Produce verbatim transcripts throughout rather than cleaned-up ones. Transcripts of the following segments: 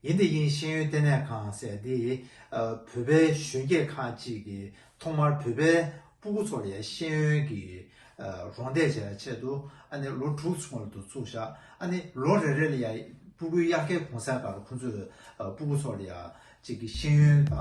ཡིན་དེ་ཡིན་ཤེས་ཡོན་ལྟེ་གནས་ཁང་ཟེར་འདི་ཨ་བོད་པའི་གཞོན་སྐྱེས་ཁག་ཅིག་གིས་ཐོག་མར་བོད་པའི་སྤུ་གུ་ཚོ་ལ་ཡང་ཤེས་ཡོན་གྱི་ཨ་རོགས་འདེགས་བྱེད་ཡ་ཆེད་དུ་ཨ་ནི་ལོ་དྲུག་སྔོན་ལ་དུ་བཙུགས་བཞག་ཨ་ནི་ལོ་རེ་རེ་ལ་ཡང་སྤུ་གུའི་དབྱར་ཁའི་གུང་སེང་སྐབས་ལ་ཁོང་ཚོས་ཨ་སྤུ་གུ་ཚོ་ལ་ཡང་ཅིག་གི་ཤེས་ཡོན་དང་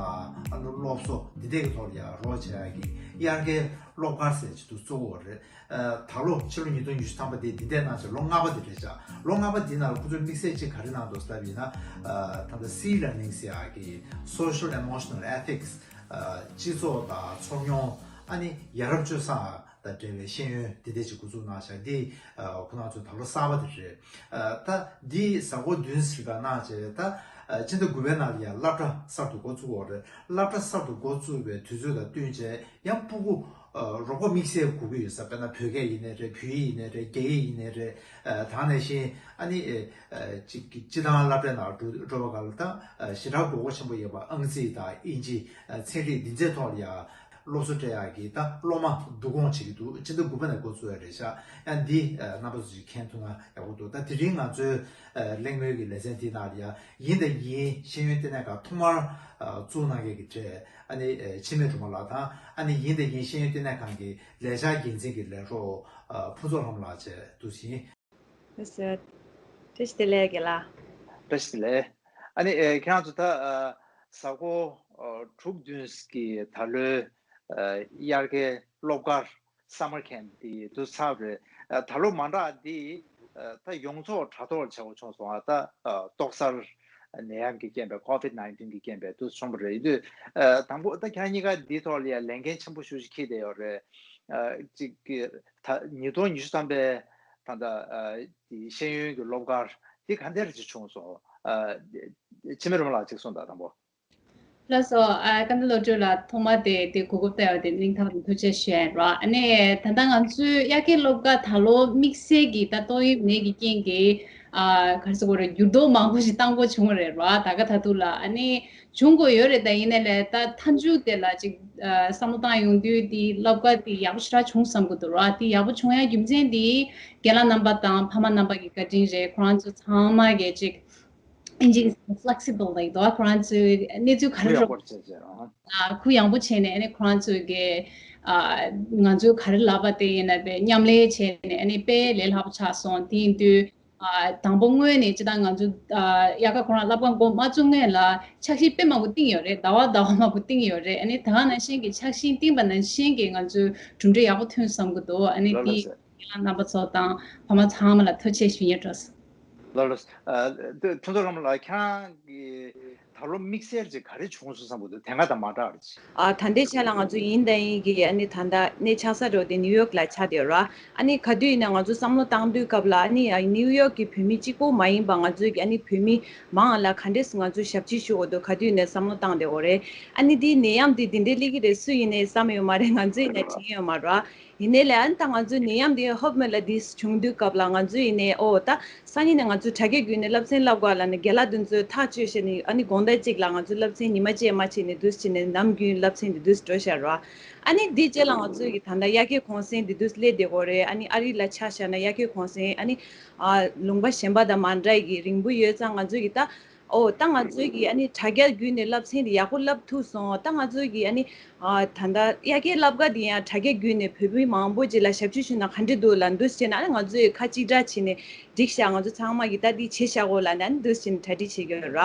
ཨ་ནི་སློབ་གསོ་འདི་འདྲའི་གི་ཐོག་ལ་ཡང་རོགས་བྱེད་ཡ་གི་དབྱར་ཁའི་སློབ་གར་ཟེར་ཅིག་ཏུ་བཙུགས་པ་རེད། ཨ་ད་ལོ་ཕྱི་ལོ་ཉིས་སྟོང་ཉི་ཤུ་ཐམ་པ་དེ་འདི་འདྲའི་གནང་བྱས་ལོ་ལྔ་པ་དེ་རེད་བཞག་ལོ་ལྔ་པ་འདི་ནང་ལ་ཁོང་ཚོས་དམིགས་བསལ་ཅིག་ག་རེ་གནང་འདུག་ཟེར་བ་ཡིན་ན། ཨ་ད་ལྟ་སི་ལར་ནིང་ཟེར་ཡ་གི་Social Emotional Ethics ཨ་སྤྱི་ཚོགས་དང་ཚོར་མྱོང་ཨ་ནི་ཡ་རབས་སྤྱོད་བཟང་དང་འབྲེལ་བའི་ཤེས་ཡོན་འདི་འདྲ་ཅིག་འགོ་འཛུགས་གནང་བཞག་འདི་ཨ་ཁོང་རྣམ་ཚོའི་ད་ལོ་གསར་པ་དེ་རེད། ཨ་ད་འདི་གཟའ་འཁོར་བདུན་ཙམ་ཞིག་གནང་བྱས་ད་ཨ་སྤྱི་ཟླ་དགུ་པའི་ནང་ལ་ཡང་སློབ་གྲྭ་གསར་དུ་འགོ་བཙུགས་པ་རེད། སློབ་གྲྭ་གསར་དུ་འགོ་བཙུགས་པའི་དུས་ཚོད་དང་བསྟུན་བྱས་ཡང་སྤུ་གུ་ཨ་རོགས་པ་དམིགས་བསལ་དགོས་ཀྱི་ཡོད་ས་དཔེར་ན་བོད་སྐད་ཡིན་ནའི་རེད། བོད་ཡིག་ཡིན་ནའི་རེད། རྒྱ་ཡིག་ཡིན་ནའི་རེད། རྒྱ་ཡིག་ཡིན་ནའི་རེད། ཨ་ད་ག་ནང་བཞིན་ཨ་ནི་ཨ་ཨ་སྤྱི་སྤྱི་བཏང་སློབ་གྲྭའི་ནང་འགྲོ་འགྲོ་བ་ག་ལ་ད་ཨ་ཞེ་དྲག་དགོས་མཁོ་ཆེན་པོ་ཡོད་པ་ཨང་རྩིས་དང་དབྱིན་ཇི་ཨ་ཚན་རིག་འདི་ཚོའི་ཐོག་ལ་ཡང་སློབ་གསོ་སྤྲད་ཡག་གི་ད་སློབ་མ་བསྡུ་སྐོང་བྱེད་ཀྱི་འདུག་སྤྱི་ཟླ་དགུ་པ་ནས་འགོ་བཙུགས་ཡ་རེད་ཤག་ཡང་འདི་ཨ་རྣམ་པ་ཚོ་ཅིག་མཁྱེན་ཐུབ་ན་ཡག་པོ་འདུག་ད་དེ་རིང་ང་ཚོའི་ཨ་གླེང་མོལ་གྱི་ལེ་ཚན་འདི་ནང་ལ་ཡང་ཡིན་དང་ཡིན་ཤེས་ཡོན་ལྟེ་གནས་ཁང་ཐོག་མར་ཨ་བཙུགས་གནང་མཁན་གྱི་གྲས། ཨ་ནི་ཨ་འཆི་མེད་སྒྲོལ་མ་ལགས་དང་ཨ་ནི་ཡིན་དང་ཡིན་ཤེས་ཡོན་ལྟེ་གནས་ཁང་གི་ལས་འཆར་འགན་འཛིན་གྱི་ལས་རོགས་ཨ་ཕུན་ཚོགས་ལྷ་མོ་ལགས་བཅས་འདུག་ཟིན། ལགས་སོ། བཀྲ་ཤིས་བདེ་ལེགས་རྒན་ལགས། བཀྲ་ཤིས་བདེ་ལེགས། ཨ་ནི་ཨ་ཁྱེད་རང་ཚོ་ད་ཨ་གཟའ་འཁོར་ཨ་དྲུག་བདུན་གྱི་ད་ལོའི་ཨ་དབྱར་ཁའི་སློབ་གར་Summer Camp དེ་དུས་ཚར་རེད། ཨ་ད་ལོ་མ་འདྲ་འདི་ཨ་ད་ཡོངས་རྫོགས་དྲ་ཐོག་ལ་བྱེད་དགོས་བྱུང་སོང་། ཨ་ད་ཨ་ཏོག་གསར་ནད་ཡམས་ཀྱི་རྐྱེན་པས་COVID nineteen གྱི་རྐྱེན་པས་དུས་བྱུང་བ་རེད། ཡིན་དུས་ཨ་དང་པོ་ད་ཁྱེད་རང་གཉིས་ཀ་འདིའི་ཐོག་ལ་ཡང་ལས་འགན་ཆེན་པོ་ཞེ་པོ་ཅིག་འཁྱེར་བསྡད་ཡོད་རེད། ཨ་གཅིག་གི་ད་ཉིས་སྟོང་ཉི་ཤུ་ཐམ་པའི་ད་ལྟ་ཨ་དེ་ཤེས་ཡོན་གྱི་སློབ་གར་དེ་ག་འདྲ་ཅིག་བྱུང་སོང་། ཨ་འཆི་མེད་སྒྲོལ་མ་ལགས་ཅིག་གསུངས་དང་དང་པོ། ལགས་སོ། ཨ་སྐལ་ལྡན་བློ་གྲོས་ལགས་ཐོག་མར་དེ་དེ་གོ་སྐབས་བལྟ་ཡོད་དེ་སྙིང་ཐག་པ་ནས་ཐུགས་རྗེ་ཆེ་ཞུ་ཡ་ཡིན་རོགས། ཨ་ནི་ད་ལྟ་ང་ཚོའི་དབྱར་ཁའི་སློབ་གར་ད་ལོ་དམིགས་བསལ་གྱི་ད་ཏོག་དབྱིབས་ནད་ཀྱི་རྐྱེན་གྱིས་ཨ་ག་རེ་ཟེར་དགོས་རེད། འགྱུར་ལྡོག་མང་པོ་ཞིག་བཏང་དགོས་བྱུང་བ་རེད་རོགས། ད་ག་ད་དུང་ལ་ཨ་ནི་བྱུང་དགོས་ཡོད་རེད། ད་ཡིན་ནའི་ལས་ད་མཐའ་མཇུག་དེ་ལ་ཅིག་ཨ་བསམ་བློ་བཏང་ཡོང་དུས་དེ་སློབ་གར་དེ་ཡག་པོ་ཞེ་དྲག་བྱུང་བསམ་གྱི་འདུག་རོགས། དེ་ཡག་པོ་བྱུང་ཡ་རྒྱུ་མཚན་དེ་རྒན་ལགས་རྣམ་པ་དང་ཕ་མ་རྣམ་པ་གི་བཀའ་དྲིན་རེད། ཁོ་རང་ཚོ་ཚང་མ་གིས་ཅིག་ཨིན་ཇི་གི་flexible ལབ་ཀྱི་འདུག་ཁོ་རང་ཚོའི་གནས་ཚུལ་ག་རེ་ཁུ་ཡག་རོགས་པོ་བྱས་བྱས་རང་། ཨ་ཁུ་ཡངས་པོ་བྱས་ནས་ཨ་ནི་ཁོ་རང་ཚོའི་གི་ཨ་ང་ཚོའི་ག་རེ་ལབ་པ་དེ་ཡིན་ན་དཔེ་མཉམ་ལས་བྱས་ནས་ཨ་ནི་དཔེ་ལས་སླ་པོ་ཆགས་སོང་། དེ་ཡིན་དུས། ཨ་དང་པོ་སྔོན་ནས་སྤྱིར་བཏང་ང་ཚོ་ཨ་དབྱར་ཁ་ཁོ་རང་སློབ་གར་འགོ་མ་བཙུགས་སྔོན་ལ་འཆར་གཞི་དཔེ་མང་པོ་བཏིང་ཡོད་རེད། ཟླ་བ་ཟླ་བ་མང་པོ་བཏིང་ཡོད་རེད། ཨ་ནི་ད་ག་ནང་བཞིན་གྱི་འཆར་གཞི་བཏིང་པ་ནང་བཞིན་གྱི་ང་ཚོའི་གྲུབ་འབྲས་ཡག་པོ་ཐོན་བསམ་གྱི་འདུག་ཨ་ནི་ལགས་ལགས་དེ་སེ། རྒན་ལགས་རྣམ་པ་ཚོ་དང་ཕ་མ་ཚང་མ་ལ་ཐུགས་རྗེ་ཆེ་ཞུ་སྙིང་འདོད། ལགས་ལགས་སེ། ཨ་དེ་ཕུན་ཚོགས་ལྷ་མོ་ལགས་ཁྱེད་རང་གི་ད་ལོ་དམིགས་བསལ་ཅིག་ག་རེ་བྱུང་སོང་བསམ་གྱི་འདུག་དེ་སྔ་དང་མ་འདྲ་བ་ཅིག་ཨ་ད་ལྟའི་ཆ་ལ་ང་ཚོ་ཡིན་དང་ཡིན་གྱི་ཨ་ནི་ད་ལྟ་གནས་ཆགས་ས་འགྲོ་དེ་ནིའུ་ཡོག་ལ་ཆགས་བསྡད་ཡོད་ར། ཨ་ནི་ག་དུས་ཡིན་ན་ང་ཚོ་བསམ་བློ་བཏང་དུས་སྐབས་ལ་ཨ་ནི་ཡ་ནིའུ་ཡོག་གི་བོད་མི་གཅིག་པོ་མ་ཡིན་པ་ང་ཚོའི་གི་ཨ་ནི་བོད་མི་མང་ལ་ག་འདྲས་སུ་ང་ཚོས་ཞབས་ཕྱི་ཞུ་དགོས་འདུག་ག་དུས་ཡིན་ནའི་བསམ་བློ་བཏང་བསྡད་ཡོད་རེད། ཨ་ནི་འདིའི་ནད་ཡམས་འདི་འདི་འདྲའི་སླེབས་ཀྱི་རེད། སུ་ཡིན་ནའི་བསམ་ཡོད་མ་རེད། ང་ཚོ་ཡིན་ནའི་དྲན་ཡོད་མ་རེད། ཡིན་ནའི་ལས་ཨ་ནི་ད་ང་ཚོའི་ནད་ཡམས་འདི་ཧོབ་མེད་ལ་འདི་བྱུང་དུས་སྐབས་ལ་ང་ཚོ་ཡིན་ནའི་ཨོ་ད་སང་ཉིན་ནས་ང་ཚོ་དྲ་རྒྱ་བརྒྱུད་ནས་སློབ་ཚན་བསླབ་དགོས་ལབ་ནས་རྒན་ལགས་དེ་ཚོས་ཐག་གཅོད་བྱས་ནས་ཨ་ནི་དགོང་དག་གཅིག་ལ་ང་ཚོ་སློབ་ཚན་ཉི་མ་གཅིག་མ་བྱས་ནས་འདུག་སེ་བྱས་ནས་ནམ་རྒྱུན་སློབ་ཚན་འདི་འདུག་སེ་འགྲོ་བཞག་ར། ཨ་ནི་འདི་རྗེས་ལ་ང་ཚོ་གི་ད་ལྟ་དབྱར་ཁའི་གུང་སེང་འདི་འདུག་སེ་སླེབས་བསྡད་ཡོད་རེད། ཨ་ནི་ཨ་རི་ལ་ཆ་བཞག་ན་དབྱར་ཁའི་གུང་སེང་ཨ་ནི་ཨ་ལུང་པ་གཞན་པ་དང་མ་འདྲ་གི་རིང་པོ་ཡོད་ཙང་ང་ཚོ་གི་ད་ཨོ་ད་ང་ཚོ་གི་ཨ་ནི་དྲ་རྒྱ་བརྒྱུད་ནས་སློབ་ཚན་འདི་ཡག་པོ་བསླབ་ཐུབ་སོང་། ད་ང་ཚོ་གི་ཨ་ནི་ཨ་ད་ལྟ་དབྱར་ཁའི་སློབ་གར་འདི་ཡང་དྲ་རྒྱ་བརྒྱུད་ནས་བོད་མི་མང་པོ་ཅིག་ལ་ཞབས་ཕྱི་ཞུ་ན་ག་འདྲ་འདུག་ལབ་འདུག་སེ་བྱས་ན་ཨ་ནི་ང་ཚོས་ཁ་གཅིག་གྲགས་བྱས་ནས་འགྲིག་ཤག་ང་ཚོ་ཚང་མ་གི་ད་འདི་བྱེད་བཞག་གོ་ལབ་ནས་ཨ་ནི་འདུག་སེ་བྱས་ནས་གྲ་སྒྲིག་བྱེད་ཀྱི་ཡོད་ར།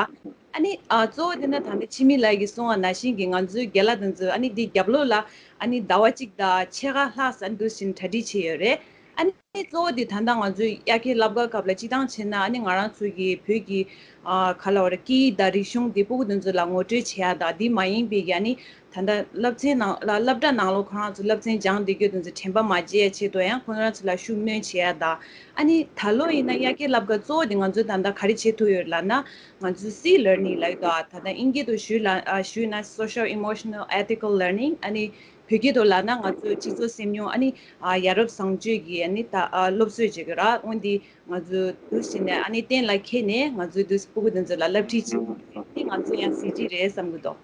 ཨ་ནི་ཨ་གཙོ་བོ་དེ་ན་ད་ལྟ་འཆི་མེད་ལགས་ཀྱིས་གསུངས་པ་ནང་བཞིན་གྱི་ང་ཚོའི་རྒན་ལགས་དེ་ཚོ་ཨ་ནི་འདི་རྒྱབ་ལོགས་ལ་ཨ་ནི་ཟླ་བ་གཅིག་དང་ཕྱེད་ཀ་ལྷག་ཙམ་འདུག་སེ་གྲ་སྒྲིག་བྱས་ཡོད་རེད། ཨ་ནི་གཙོ་བོ་དེ་ད་ལྟ་ང་ཚོའི་དབྱར་ཁའི་སློབ་གར་སྐབས་ལ་སྤྱི་བཏང་བྱས་ན་ཨ་ནི་ང་རང་ཚོ་གི་བོད་ཀྱི་ཨ་ག་ལབ་དགོས་རེད། སྐད་ཡིག་དང་རིག་གཞུང་དེ་སྤུ་གུ་དེ་ཚོ་ལ་ངོ་སྤྲོད་བྱེད་ཡ་དང་དེ་མ་ཡིན་པའི་གི་ཨ་ནི་ད་ལྟ་སློབ་ཚན་ནང་ལ་སློབ་གྲྭ་ནང་ལོགས་ཁོ་རང་ཚོ་སློབ་ཚན་སྦྱངས་བསྡད་རྒྱུ་དེ་ཚོ་དྲན་པ་མ་བརྗེད་ཡ་ཆེད་དུ་ཡང་ཁོ་རང་ཚོ་ལ་ཤུགས་སྣོན་བྱེད་ཡ་དང་། ཨ་ནི་ད་ལོ་ཡིན་ན་དབྱར་ཁའི་སློབ་གར་གཙོ་བོ་དེ་ང་ཚོས་ད་ལྟ་ག་རེ་བྱེད་ཐུབ་ཡོད་ལབ་ན། ང་ཚོས་སི་ལར་ནིང་ལབ་ཡོད་དོ། ད་ལྟ་དབྱིན་སྐད་དུ་ཞུས་ལ་ཨ་ཞུས་ན་Social Emotional Ethical Learning། ཨ་ནི་བོད་སྐད་དུ་ལབ་ན་ང་ཚོའི་སྤྱི་ཚོགས་སེམས་མྱོང་ཨ་ནི་ཨ་ཡ་རབས་བཟང་སྤྱོད་ཀྱི་ཨ་ནི་ད་ཨ་སློབ་གསོ་བྱེད་དགོས་ར། འོན་ཏེ་ང་ཚོས་འདུག་སེ་ནས་ཨ་ནི་གཏན་ལ་འཁེལ་ནས་ང་ཚོས་འདུག་སེ་སྤུ་གུ་དེ་ཚོ་ལ་བསླབ་ཁྲིད་བྱེད་དེ་ང་ཚོ་ཡང་གཟི་བརྗིད་རེད་བསམ་གྱི་འདུག་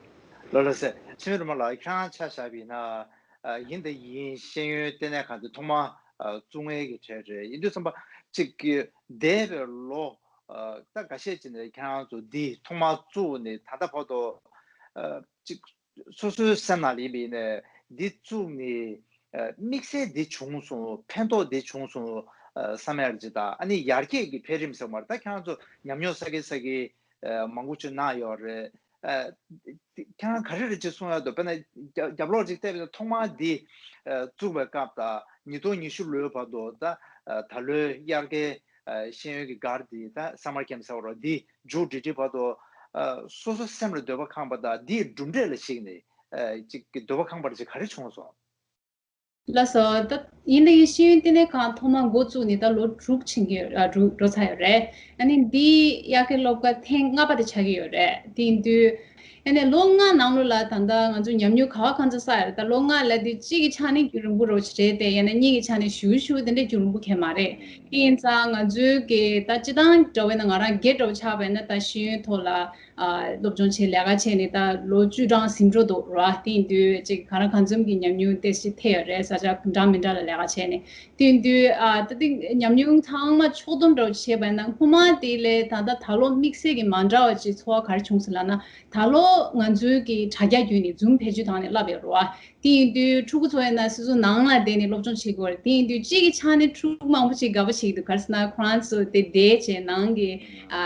ལགས་ལགས་སེ། འཆི་མེད་སྒྲོལ་མ་ལགས་ཁྱེད་རང་ཆ་བཞག་པ་ཡིན་ན་ཨ་ཡིན་དང་ཡིན་ཤེས་ཡོན་ལྟེ་གནས་ཁང་དེ་ཐོག་མ་ཨ་བཙུགས་མཁན་གྱི་གྲས་རེད། ཡིན་དུས་ཙམ་པ་གཅིག་གི་འདས་པའི་ལོ་ ཨ་ད་འགའ་ཤས་ཅིག་ནས་ཁྱེད་རང་ཚོ་འདི་ཐོག་མར་བཙུགས་ནས་ད་ལྟ་བར་དུ་ཨ་ཅིག་སོ་སོའི་སེམས་ནང་ལ་ཡིན་པ་ཡིན་ནའི་འདི་བཙུགས་ནས་ཨ་དམིགས་བསལ་འདི་བྱུང་སོང་། ཕན་ཐོགས་འདི་བྱུང་སོང་ཨ་བསམ་ཡ་ཅིག་དང་། ཨ་ནི་ཡར་རྒྱས་ཀྱི་འཕེལ་རིམ་ཟེར་བ་མ་རེད། ད་ཁྱེད་རང་ཚོ་ཉམས་མྱོང་ས་གི་ས་གི་ཨ་མང་པོ་ཅིག་གནང་ཡོད་རེད། ཨ་ཁྱེད་རང་ག་རེ་རེ་ཅིག་གསུང་ཡ་འདུག་དཔེར་ན་རྒྱབ་རྒྱབ་ལོགས་ཅིག་བལྟས་པ་ཡིན་ན་ཐོག་མར་འདི་ཨ་བཙུགས་པའི་སྐབས་དང་ཉིས་སྟོང་ཉི་ཤུ་ལོའི་བར་དུ་ད་ཨ་ད་ལོའི་དབྱར་ཁའི་ཨ་ཤེས་ཡོན་གྱི་སྒར་འདི་ད་summer camp ཟེར་བ་རེད། འདི་མཇུག་སྒྲིལ་དུས་བར་དུ་ཨ་སོ་སོ་སེམས་ལ་འདོད་པ་ཁེངས་པ་དང་འདིའི་གྲུབ་འབྲས་ལ་གཞིགས་ནས་ཨ་ཅིག་གི་འདོད་པ་ཁེངས་པ་ཅིག་ག་རེ་བྱུང་སོང་། ལགས་སོ། ད་ཡིན་ད་ཡིན་ཤེས་ཡོན་ལྟེ་གནས་ཁང་ཐོག་མ་འགོ་བཙུགས་ནས་ད་ལོ་དྲུག་ཕྱིན་གྱི་ཡོད། ཨ་དྲུག་འགྲོ་ཚར་ཡོད་རེད། ཨ་ནི་འདི་དབྱར་ཁའི་སློབ་གར་ཐེངས་ལྔ་པ་དེ་ཆགས་ཀྱི་ཡོད་རེད། དེ་ཡིན་དུས་ཨ་ནི་ལོ་ལྔ་ནང་ལོགས་ལ་ད་ལྟ་ང་ཚོ་ཉམས་མྱོང་ག་བ་གང་ཚ་བསགས་ཡོད་རེད། ད་ལོ་ལྔ་ལབ་དུས་གཅིག་གི་ཆ་ནས་རྒྱུན་རིང་པོ་རེད་པ་རེད་དེ། ཡང་ན་གཉིས་ཀྱི་ཆ་ནས་ཞུ་ཞུ་དེ་འདྲའི་རྒྱུན་རིང་པོ་གང་ཡང་མ་རེད། དེ་ཡིན་ཙང་ང་ཚོའི་གི་ད་སྤྱིར་བཏང་འདྲ་བོ་ཡིན་ན་ང་རང་སྒེར་འདྲ་བོ་ཆགས་པ་ཡིན་ན་ད་ཤེས་ཡོན་ཐོག་ལ་ཨ་སློབ་སྦྱོང་བྱས་ལས་ཀ་བྱས་ནས་ད་ལོ་བཅུ་གྲངས་ཟིན་འགྲོ་འདུག་ར། དེ་ཡིན་དུས་ཅིག་གང་རང་གང་འཚམ་གྱི་ཉམས་མྱོང་ཏོག་ཙམ་ཐེབས་ཡོད་རེད། ས་ཆ་འདྲ་མི་འདྲ་ལ་ལས་ཀ་བྱས་ནས། དེ་ཡིན་དུས་ཨ་ད་ཐེངས་ཉམས་མྱོང་ཚང་མ་ཕྱོགས་བསྡོམས་འདྲ་བོ་བྱས་པ་ཡིན་ན་སྔོན་མ་དེ་ལས་ད་ལྟ་ད་ལོ་དམིགས་བསལ་གྱི་མ་འདྲ་བ་ཅིག་ཚོར་བ་ག་རེ་བྱུང་སོང་ལབ་ན། ད་ལོ་ང་ཚོའི་གི་དྲ་རྒྱ་བརྒྱུད་ནས་Zoom་ཕལ་ཆེར་དང་ནས་བསླབས་ཡོད་རེད་པ། དེ་ཡིན་དུས་ཕྲུ་གུ་ཚོ་ཡིན་ན་སོ་སོ་ནང་ལ་བསྡད་ནས་སློབ་སྦྱོང་བྱེད་དགོས་རེད། དེ་ཡིན་དུས་གཅིག་གི་ཆ་ནས་ཕྲུ་གུ་མང་པོ་ཅིག་དགའ་པོ་བྱེད་ཀྱི་འདུག་ག་རེ་ཟེར་ན་ཁོ་རང་ཚོ་དེ་བསྡད་བྱས་ནང་གི་ཨ་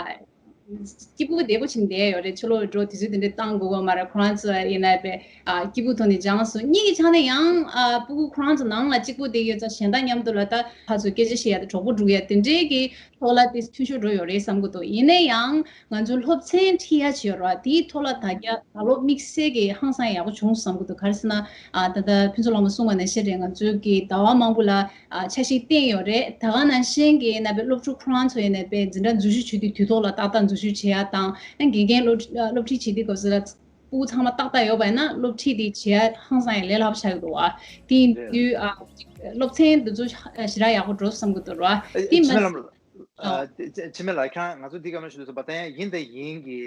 སྐྱིད་པོ་བདེ་པོ་བྱས་ནས་བསྡད་ཡོད་རེད། ཕྱི་ལོགས་འགྲོ་དུས་ཚོད་དེ་འདྲ་བཏང་དགོས་ཀྱི་མ་རེད། ཁོ་རང་ཚོ་ཡིན་ན་དཔེ་ཨ་སྐྱིད་པོ་ཐོག་ནས་སྦྱངས་སོང་། གཉིས་ཀྱི་ཆ་ནས་ཡང་ཨ་ཕྲུ་གུ་ཁོ་རང་ཚོ་ནང་ལ་གཅིག་པོ་བསྡད་ཡོད་ཙང་གཞན་དག་མཉམ་དུ་ལ་ད་ཕར་ཚུར་སྐད་ཆ་བཤད་ཡ་དང་གྲོགས་པོ་སྒྲུག་ཡ་དེ་འདྲའི་གི་ཐོག་ལ་དེ་འཐུས་ཤོར་འགྲོ་ཡོད་རེད་བསམ་གྱི་འདུག་ཡིན་ན་ཡང་ང་ཚོ་སློབ་ཚན་ཁྲིད་ཡ་བྱས་ཡོད་རེད་པ། དེའི་ཐོག་ལ་ད་རྒྱ་ད་ལོ་དམིགས་བསལ་གྱི་ཧང་སང་ཡག་པོ་བྱུང་བསམ་གྱི་འདུག་ག་རེ་ཟེར་ན་ཨ་ད་ལྟ་ཕུན་ཚོགས་ལགས་མོ་གསུངས་པ་ནང་བཞིན་རེད། ང་ཚོའི་གི་ཟླ་བ་མང་པོ་ལ་ཨ་འཆར་གཞི་བཏིང་ཡོད་རེད། ད་ག་ནང་བཞིན་གྱི་ན་པའི་སློབ་ཕྲུག་ཁོ་རང་ཚོ་ཡིན་ན་དཔེ་འཛིན་གྲྭ་འཛུལ་ཞུགས་བྱེད་དུས་དུས་ཐོག་ལ་ཏག་ཏག་འཛུལ་ཞུགས་བྱེད་ཡ་དང་། ཨ་དགེ་རྒན་སློབ་སློབ་ཁྲིད་བྱེད་དུས་སྐབས་སུ་ལ་སྤུ་གུ་ཚང་མ་ཏག་ཏག་ཡོད་པ་ཡིན་ན་སློབ་ཁྲིད་དེ་བྱེད་ཡ་ཧང་སང་ཡང་ལས་སླ་པོ་ཆགས་ཀྱི་འདུག་བ། དེ་ཡིན་དུས་ཨ་སློབ་ཚན་འདི་ཚོ་ཞེ་དྲག་ཡག་པོ་འགྲོ་བསམ་གྱི་འདུག་ར། དེ་མ་ཟད། ཨ། འཆི་མེད་ལགས། ཁྱེད་རང་ང་ཚོ་འདི་ག་མ་ཞུ་ལ་སོང་པ་ད་ཡང་ཡིན་དང་ཡིན་གྱི་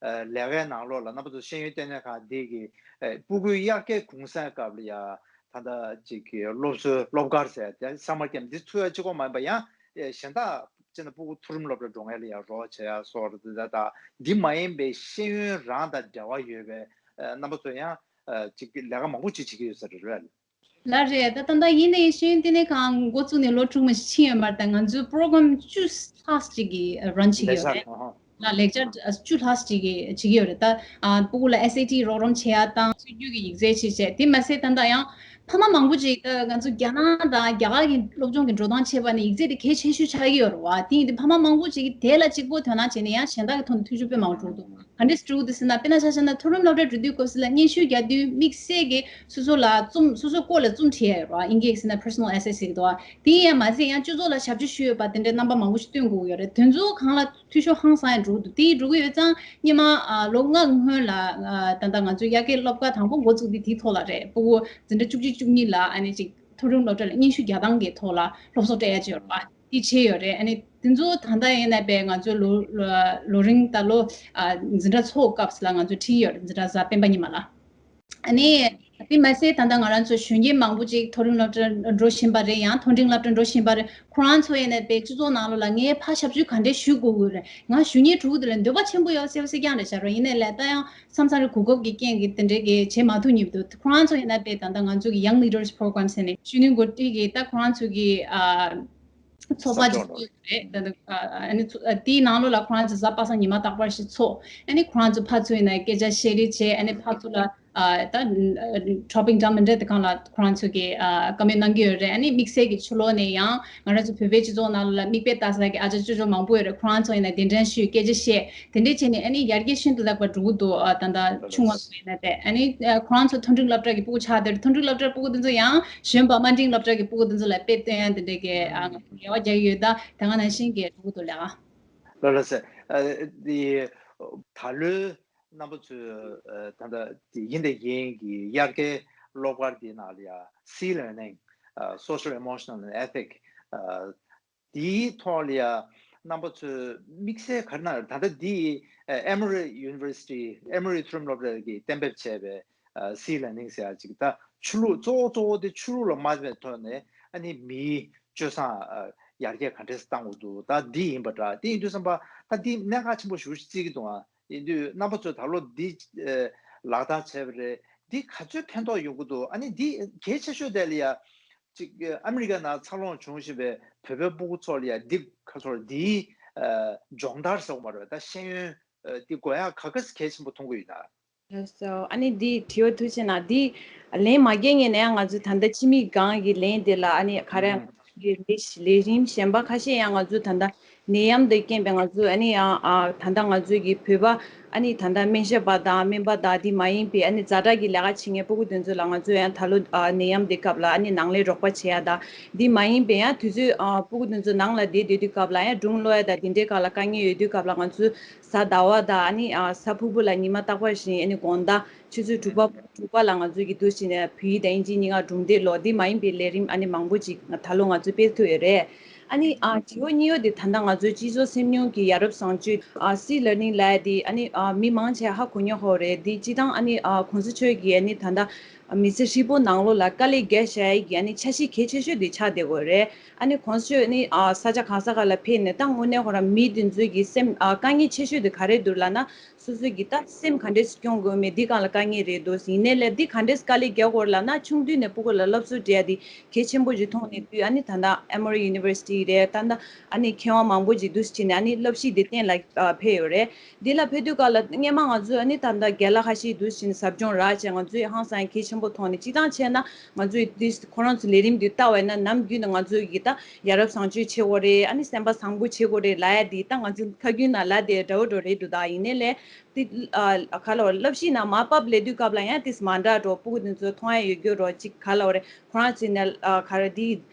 ལས་ཀའི་ནང་ལོགས་ལ་རྣམ་པ་ཚོ་ཤེས་ཡོན་ལྟེ་གནས་ཁང་འདི་གི་སྤུ་གུའི་དབྱར་ཁའི་གུང་སེང་སྐབས་ལ་ཡ་ད་ལྟ་ཅིག་གི་སློབ་གསོའི་སློབ་གར་ཟེར་ཏེ་summer camp འདི་ཚུད་ཡ་གཅིག་པོ་མ་ཡིན་པ་ཡང་གཞན་དག་ཅིག་ན་སྤུ་གུ་མཐོ་རིམ་སློབ་གྲྭ་འགྲོ་མཁན་ལ་ཡ་རོགས་བྱེད་ཡ་སོགས་རེད། ད་ད་འདི་མ་ཡིན་པའི་ཤེས་ཡོན་རང་དང་འབྲེལ་བ་ཡོད་པའི་རྣམ་པ་ཚོ་ཡང་ཅིག་ལས་ཀ་མང་པོ་ཅིག་བྱེད་ཀྱི་ཡོད་ས་རེད་རེད། ལགས་རེད། ད་ད་ལྟ་ཡིན་ནའི་ཤེས་ཡོན་ལྟེ་གནས་ཁང་འགོ་བཙུགས་ནས་ལོ་དྲུག་མ་ཞིག་ཕྱིན་ཡོད་མ་རེད། ད་ང་ཚོའི་པོ་རོ་གྷ་རམ་བཅུ་ལྷག་ཅིག་གི་རན་བྱེད་ཀྱི་ཡོད་རེད། ལགས་ལེགས་ཆར་བཅུ་ལྷག་ཅིག་གི་བྱེད་ཀྱི་ཡོད་རེད། ད་ཨ་སྤུ་གུ་ལ་ཨེས་ཨེ་ཊི་རོགས་རམ་བྱེད་ཡ་དང་སྲོལ་རྒྱུན་གྱི་ཡིག་ཚད་ཅིག་བྱས། དེ་མ་ཟད་ད་ལྟ་ཡང་ཕ་མ་མང་པོ་ཅིག་ད་ང་ཚོ་རྒྱ་ནག་དང་རྒྱ་གར་གྱི་སློབ་སྦྱོང་གི་འགྲོ་སྟངས་བྱས་པ་ནི་ཡིག་ཚད་དེ་གལ་ཆེ་ཤོས་ཆགས་ཀྱི་ཡོད་རེད་བ། དེ་ཡིན་དུས་ཕ་མ་མང་པོ་ཅིག་གིས་དེ་ལ་གཅིག་པོ་དོ་སྣང་བྱས་ནས་ཡང་གཞན་དག་གི་ཐོག་ནས་ཐུགས་ཤུགས་དཔེ་མང་པོ་འགྲོ་གི་འདུག་ག་འདྲས་འགྲོ་གི་འདུག་ཟེར་ན། དཔེར་ན་ཆ་བཞག་ན་མཐོ་རིམ་སློབ་གྲྭ་འགྲོ་དུས་སྐབས་སུ་ལ་སྙན་ཞུ་རྒྱག་དུས་དམིགས་བསལ་གྱི་སོ་སོ་ལ་རྩོམ་སོ་སོའི་སྐོར་ལ་རྩོམ་བྲིས་ཡ་ཡོད་རེད་བ། དབྱིན་སྐད་ཟེར་ན་personal essay ཟེར་གྱི་འདུག་བ། དེ་ཡང་མ་ཟད་ཡང་སྤྱི་ཚོགས་ལ་ཞབས་ཕྱི་ཞུས་ཡོད་པ་དེ་འདྲའི་རྣམ་པ་མང་པོ་ཞིག་སྟོན་དགོས་ཀྱི་ཡོད་རེད། དེ་ཚོ་གང་ལ་འཐུས་ཤོར་ཧང་སང་ཡང་འགྲོ་གི་འདུག་དེ་འགྲོ་གི་ཡོད་ཙང་སྔོན་མ་ཨ་ལོ་ལྔ་སྔོན་ལ་ཨ་ད་ལྟ་ང་ཚོའི་དབྱར་ཁའི་སློབ་གར་དང་པོ་འགོ་བཙུགས་དུས་དེའི་ཐོག་ལ་རེད། སྤུ་གུ་འཛིན་གྲྭ་བཅུ་གཅིག་བཅུ་གཉིས་ལ་ཨ་ནི་ཅིག་མཐོ་རིམ་སློབ་གྲྭ་ལ་སྙན་ཞུ་རྒྱག་སྟངས་ཀྱི་ཐོག་ལ་སློབ་གསོ་སྤྲད་ཡ་ཅིག་ཡོད་རེད་བ། དེ་བྱས་ཡོད་རེད། ཨ་ནི་དེ་ཚོ་ད་ལྟ་ཡིན་ན་དཔེ་ང་ཚོའི་ལོ་ལོ་ལོ་རིང་ད་ལོ་ཨ་འཛིན་གྲྭ་ཚོགས་སྐབས་ལ་ང་ཚོས་ཁྲིད་ཡོད་རེད། འཛིན་གྲྭ་གཟའ་སྤེན་པ་ཉི་མ་ལ། ཨ་ནི་དེ་མ་ཟད་ད་ལྟ་ང་རང་ཚོ་གཞོན་སྐྱེས་མང་པོ་ཅིག་མཐོ་རིམ་སློབ་གྲྭར་འགྲོ་བཞིན་པ་རེད། ཡང་མཐོ་འབྲིང་སློབ་གྲྭར་འགྲོ་བཞིན་པ་རེད། ཁོ་རང་ཚོ་ཡིན་ན་དཔེ་སྤྱི་ཚོགས་ནང་ལོགས་ལ་ངས་ཕར་ཞབས་ཞུ་ག་འདྲས་ཞུ་དགོས་ཀྱི་རེད། ང་ཞུ་སྙིང་བྲོ་གི་འདུག་ལབ་འདོད་པ་ཆེན་པོ་ཡོད་སེ་བ་སེ་རྐྱང་རེད་ཤག་རོ། ཡིན་ནའི་ལས་ད་ཡང་མཚམས་མཚམས་རེ་གོ་སྐབས་ཀྱི་རྐྱེན་གྱིས་དེ་འདྲའི་གི་བྱེད་མ་ཐུབ་ཉིབ་འདུག་ཁོ་རང་ཚོ་ཡིན་ན་དཔེ་ད་ལྟ་ང་ཚོ་གི་Young Leaders Program ཟེར་ནས་གཞོན་ནུ་འགོ་ཁྲིད་ཀྱི་ད་ཁོ་རང་ཚོ་གི་ཨ། ཚོགས་པ་ཅིག་ཡོད་རེད། ད་ལྟ་ཨ་ནི་ཚོ་ཨ་དེའི་ནང་ལོགས་ལ་ཁོ་རང་ཚོ་གཟའ་པ་སངས་ཉི་མ་རྟག་པར་ཞིག་ཚོགས། ཨ་ནི་ཁོ་རང་ཚོ་ཕར་ཚུར་ཡིན་ན་སྐད་ཆ་བཤད་རེས་བྱས། ཨ་ནི་ཕར་ཚུར་ལ་ཨ་ད་ཊོ་པིག་འདྲ་མི་འདྲ་དེ་སྒང་ལ་ཁོ་རང་ཚོ་གིས་ཨ་བཀའ་མོལ་གནང་གི་ཡོད་རེད། ཨ་ནི་དམིགས་བསལ་གྱི་ཕྱི་ལོགས་ནས་ཡང་ང་རང་ཚོ་བོད་པའི་སྤྱི་ཚོགས་ནང་ལོགས་ལ་མིག་དཔེ་ལྟ་ས་གི་ཨ་ཅག་ཅོ་ཅོ་མང་པོ་ཡོད་རེད། ཁོ་རང་ཚོ་ཡིན་ན་གདན་འདྲེན་ཞུས། སྐད་ཆ་བཤད། དེ་འདྲས་བྱས་ནས་ཨ་ནི་ཡར་རྒྱས་ཤིན་ཏུ་ལེགས་པ་འགྲོ་གི་འདུག་ཨ་ད་ལྟ་ཆུང་བ་ཚོ་ཡིན་ན་དེ་ཨ་ནི་ཨ་ཁོ་རང་ཚོ་མཐོ་འབྲིང་སློབ་གྲྭ་གི་སྤུ་གུ་ཆགས་དེར་མཐོ་འབྲིང་སློབ་གྲྭའི་སྤུ་གུ་དེ་ཚོ་ཡང་གཞོན་པ་དམའ་འབྲིང་སློབ་གྲྭ་གི་སྤུ་གུ་དེ་ཚོ་ལ་དཔེ་སྟོན་ཡ་དེ་འདྲས་ཀྱི་ཨ་རེ་བ་རྒྱག་གི་ཡོད། ད་ད་ག་ནང་བཞིན་གྱི་འགྲོ་གི་འདུག་ལགས། ལགས་ལགས་སེ། ཨ་དེ་ད་ལོའི་རྣམ་པ་ཚོས་ཨ་ད་ལྟ་དེ་ཡིན་དང་ཡིན་གྱི་དབྱར་ཁའི་སློབ་གར་འདི་ནང་ལ་ཡ་Sea Learning ཨ་Social Emotional and Ethic ཨ་དེའི་ཐོག་ལ་ཡ་རྣམ་པ་ཚོས་དམིགས་བསལ་ག་རེ་གནང་ཡོད། ད་ལྟ་འདི་ཨ་Emory University Emory མཐོ་རིམ་སློབ་གྲྭ་གིས་གཏན་འབེབས་བྱས་པའི་ཨ་Sea Learning ཟེར་ཡ་ཅིག་ད་ཆོས་ལུགས་གཙོ་བོ་གཙོ་བོ་དེ་ཆོས་ལུགས་ལ་མ་ལྟོས་པའི་ཐོག་ནས་ཨ་ནི་མིའི་སྤྱོད་བཟང་ཨ་ ཡར་རྒྱས་ག་འདྲས་བཏང་དགོས་འདུག་ད་འདི་ཡིན་པ་འདྲ། དེ་ཡིན་དུས་ཙམ་པ་ད་འདི་གནད་འགག་ཆེན་པོ་ཞེ་པོ་ཅིག་བརྩི་གི་འདུག་ཨ། ཡིན་དུས་རྣམ་པ་ཚོས་ད་ལོ་འདི་ཨ་ལག་བསྟར་བྱས་པ་རེད། འདི་ག་ཚོད་ཕན་ཐོགས་ཡོང་གི་འདུག་ཨ་ནི་འདི་གལ་ཆེ་ཤོས་དེ་ལ་ཡ་ཅིག་ཨ་མི་རི་ཀ་ནང་འཚར་ལོངས་བྱུང་བཞིན་པའི་བོད་པའི་སྤུ་གུ་ཚོ་ལ་ཡ་འདི་ག་ཚོད་འདིའི་ཨ་སྦྱོང་བརྡར་ཟེར་བ་མ་རེད། ད་ཤེས་ཡོན་ཨ་འདི་དགོས་ཡག་ག་ག་ཚོད་གལ་ཆེན་པོ་མཐོང་གི་ཡོད་ན། ལགས་སོ། ཨ་ནི་འདི་དྲི་བ་ཐུགས་རྗེ་གནང་། འདི་ལན་མ་རྒྱག་ངེས་ན་ཡང་ང་ཚོ་ད་ལྟ་སྤྱི་མི་སྒང་གི་ལན་དེ་ལ་ཨ་ནི་ག་རེ་ཨུམ། གི་ལས་ལས་རིམ་གཞན་པ་ཁ་ཤས་ཡང་ང་ཚོ་ད་ལྟ་ནད་ཡམས་དང་རྐྱེན་པས་ང་ཚོ་ཨ་ནི་ཡང་ཨ་ད་ལྟ་ང་ཚོ་གི་བོད་པ་ཨ་ནི་ད་ལྟ་སྨན་ཞབས་པ་དང་སྨན་པ་དང་འདི་མ་ཡིན་པའི་ཨ་ནི་ཛ་དྲག་གི་ལས་ཀ་བྱེད་མཁན་སྤུ་གུ་དེ་ཚོ་ལ་ང་ཚོ་ཡང་ད་ལོ་ཨ་ནད་ཡམས་དེ་སྐབས་ལ་ཨ་ནི་ནང་ལས་རོགས་པ་བྱེད་ཡ་དང་འདི་མ་ཡིན་པའི་ཡང་དུས་ཚོད་ཨ་སྤུ་གུ་དེ་ཚོ་ནང་ལ་བསྡད་བསྡད་དུས་སྐབས་ལ་ཡང་སྒྲུང་ཀློག་ཡ་དང་དེ་འདྲའི་སྐབས་ལ་དཀའ་ངལ་ཡོད་དུས་སྐབས་ལ་ང་ཚོ་གཟའ་ཟླ་བ་དང་ཨ་ནི་ཨ་གཟའ་ཕུར་བུ་ལ་ཉི་མ་རྟག་པར་བཞིན་ཨ་ནི་དགོང་དག་ཆུ་ཚོད་དྲུག་པ་དྲུག་པ་ལ་ང་ཚོས་ཀྱི་འདུག་ཕྱིན་ནས་བོད་ཡིག་དང་དབྱིན་ཇི་གཉིས་ཀ་སྒྲུང་དེབ་ཀློག་འདི་མ་ཡིན་པའི་ལས་རིམ་ཨ་ནི་མང་པོ་ཅིག་ད་ལོ་ང་ཚོས་སྤེལ་ཐུབ་ཡོད་རེད། ཨ་ནི་ཨ་དྲི་བ་གཉིས་པ་དེ་ད་ལྟ་ང་ཚོའི་སྤྱི་ཚོགས་སེམས་མྱོང་གི་ཡ་རབས་བཟང་སྤྱོད་ཨ་སི་ལར་ནིང་ལབ་ཡ་དེ་ཨ་ནི་ཨ་མི་མང་ཆེ་ཧ་གོ་མྱོང་ཧོ་རེད། འདི་སྤྱི་བཏང་ཨ་ནི་ཨ་གོང་ས་མཆོག་གིས་ཨ་ནི་ད་ལྟ་མི་ཚེ་ཧྲིལ་པོ་ནང་ལོགས་ལ་དཀའ་ལས་རྒྱག་བཞག་ཡ་གི་ཨ་ནི་འཆར་གཞི་གལ་ཆེ་ཤོས་དེ་ཆགས་བསྡད་ཡོད་རེད། ཨ་ནི་གོང་ས་མཆོག་ཨ་ནི་ཨ་ས་ཆ་གང་ས་ག་ལ་ཕེབས་ནས་ད་དངོས་གནས་ཁོ་རང་མི་དེ་ཚོའི་གི་སེམས་ཨ་དཀའ་ངལ་ཆེ་ཤོས་དེ་ག་རེ་འདུག་ལབ་ན། སོ་སོའི་གི་ད་སེམས་ག་འདྲས་སྐྱོང་དགོས་མེད་འདི་སྒང་ལ་དཀའ་ངལ་རེད་འདུག་ཡིན་ནའི་ལས་འདི་ག་འདྲས་དཀའ་ལས་རྒྱག་དགོས་ལབ་ན་ཆུང་དུས་ནས་སྤུ་གུ་ལ་སློབ་གསོ་སྤྲད་ཡ་འདི་གལ་ཆེན་པོ་ཞིག་མཐོང་ནས་དུས་ཨ་ནི་ད་ལྟ་ཨེ་མོ་རི་ཡུ་ནི་ཝར་སི་ཊི་རེད། ད་ལྟ་ཨ་ནི་མཁས་དབང་མང་པོ་ཅིག་འདུག་སེ་བྱས་ནས་ཨ་ནི་བསླབ་གཞི་འདི་གཏན་ལ་ཨ་ཕེབས་ཡོད་རེད། འདི་ལ་ཕེབས་དུས་སྐབས་ལ་སྔས་མ་ང་ཚོས་ཨ་ནི་ད་ལྟ་རྒན་ལགས་ཁ་ཤས་འདུག་སེ་བྱས་ནས་ཟབ་སྦྱོང་རག་བྱས་ང་ཚོས་ཧང་སང་གལ་ཆེན་པོ་མཐོང་ནས་སྤྱིར་བཏང་བྱས་ན་ང་ཚོས་འདི་ཁོ་རང་ཚོ་ལས་རིམ་འདི་ལྟ་བས་ན་ནམ་རྒྱུན་ནས་ང་ཚོས་གི་ད་ཡ་རབས་བཟང་སྤྱོད་བྱེད་དགོས་རེད། ཨ་ནི་སེམས་པ་བཟང་པོ་བྱེད་དགོས་རེད་ལབ་ཡ་འདི་ད་ང་ཚོ་ཁ་རྒྱུན་ནས་ལབ་བསྡད་འདྲ་བོ་འདྲ་རེད་འདུག་ད་ཡིན་ནའི་ལས་དེ་ཨ་ག་ལ་བ་བསླབ་གཞི་ནང་མར་ཕབ་ལས་དུས་སྐབས་ལ་ཡང་དེ་མ་འདྲ་འགྲོ་སྤུ་གུ་དེ་ཚོ་མཐོང་ཡ་ཡོད་རྒྱུ་རོ་ཅིག་ག་ལ་བ་རེད། ཁོ་རང་ཚོས་ནས་ཨ་ག་རེ་དེ་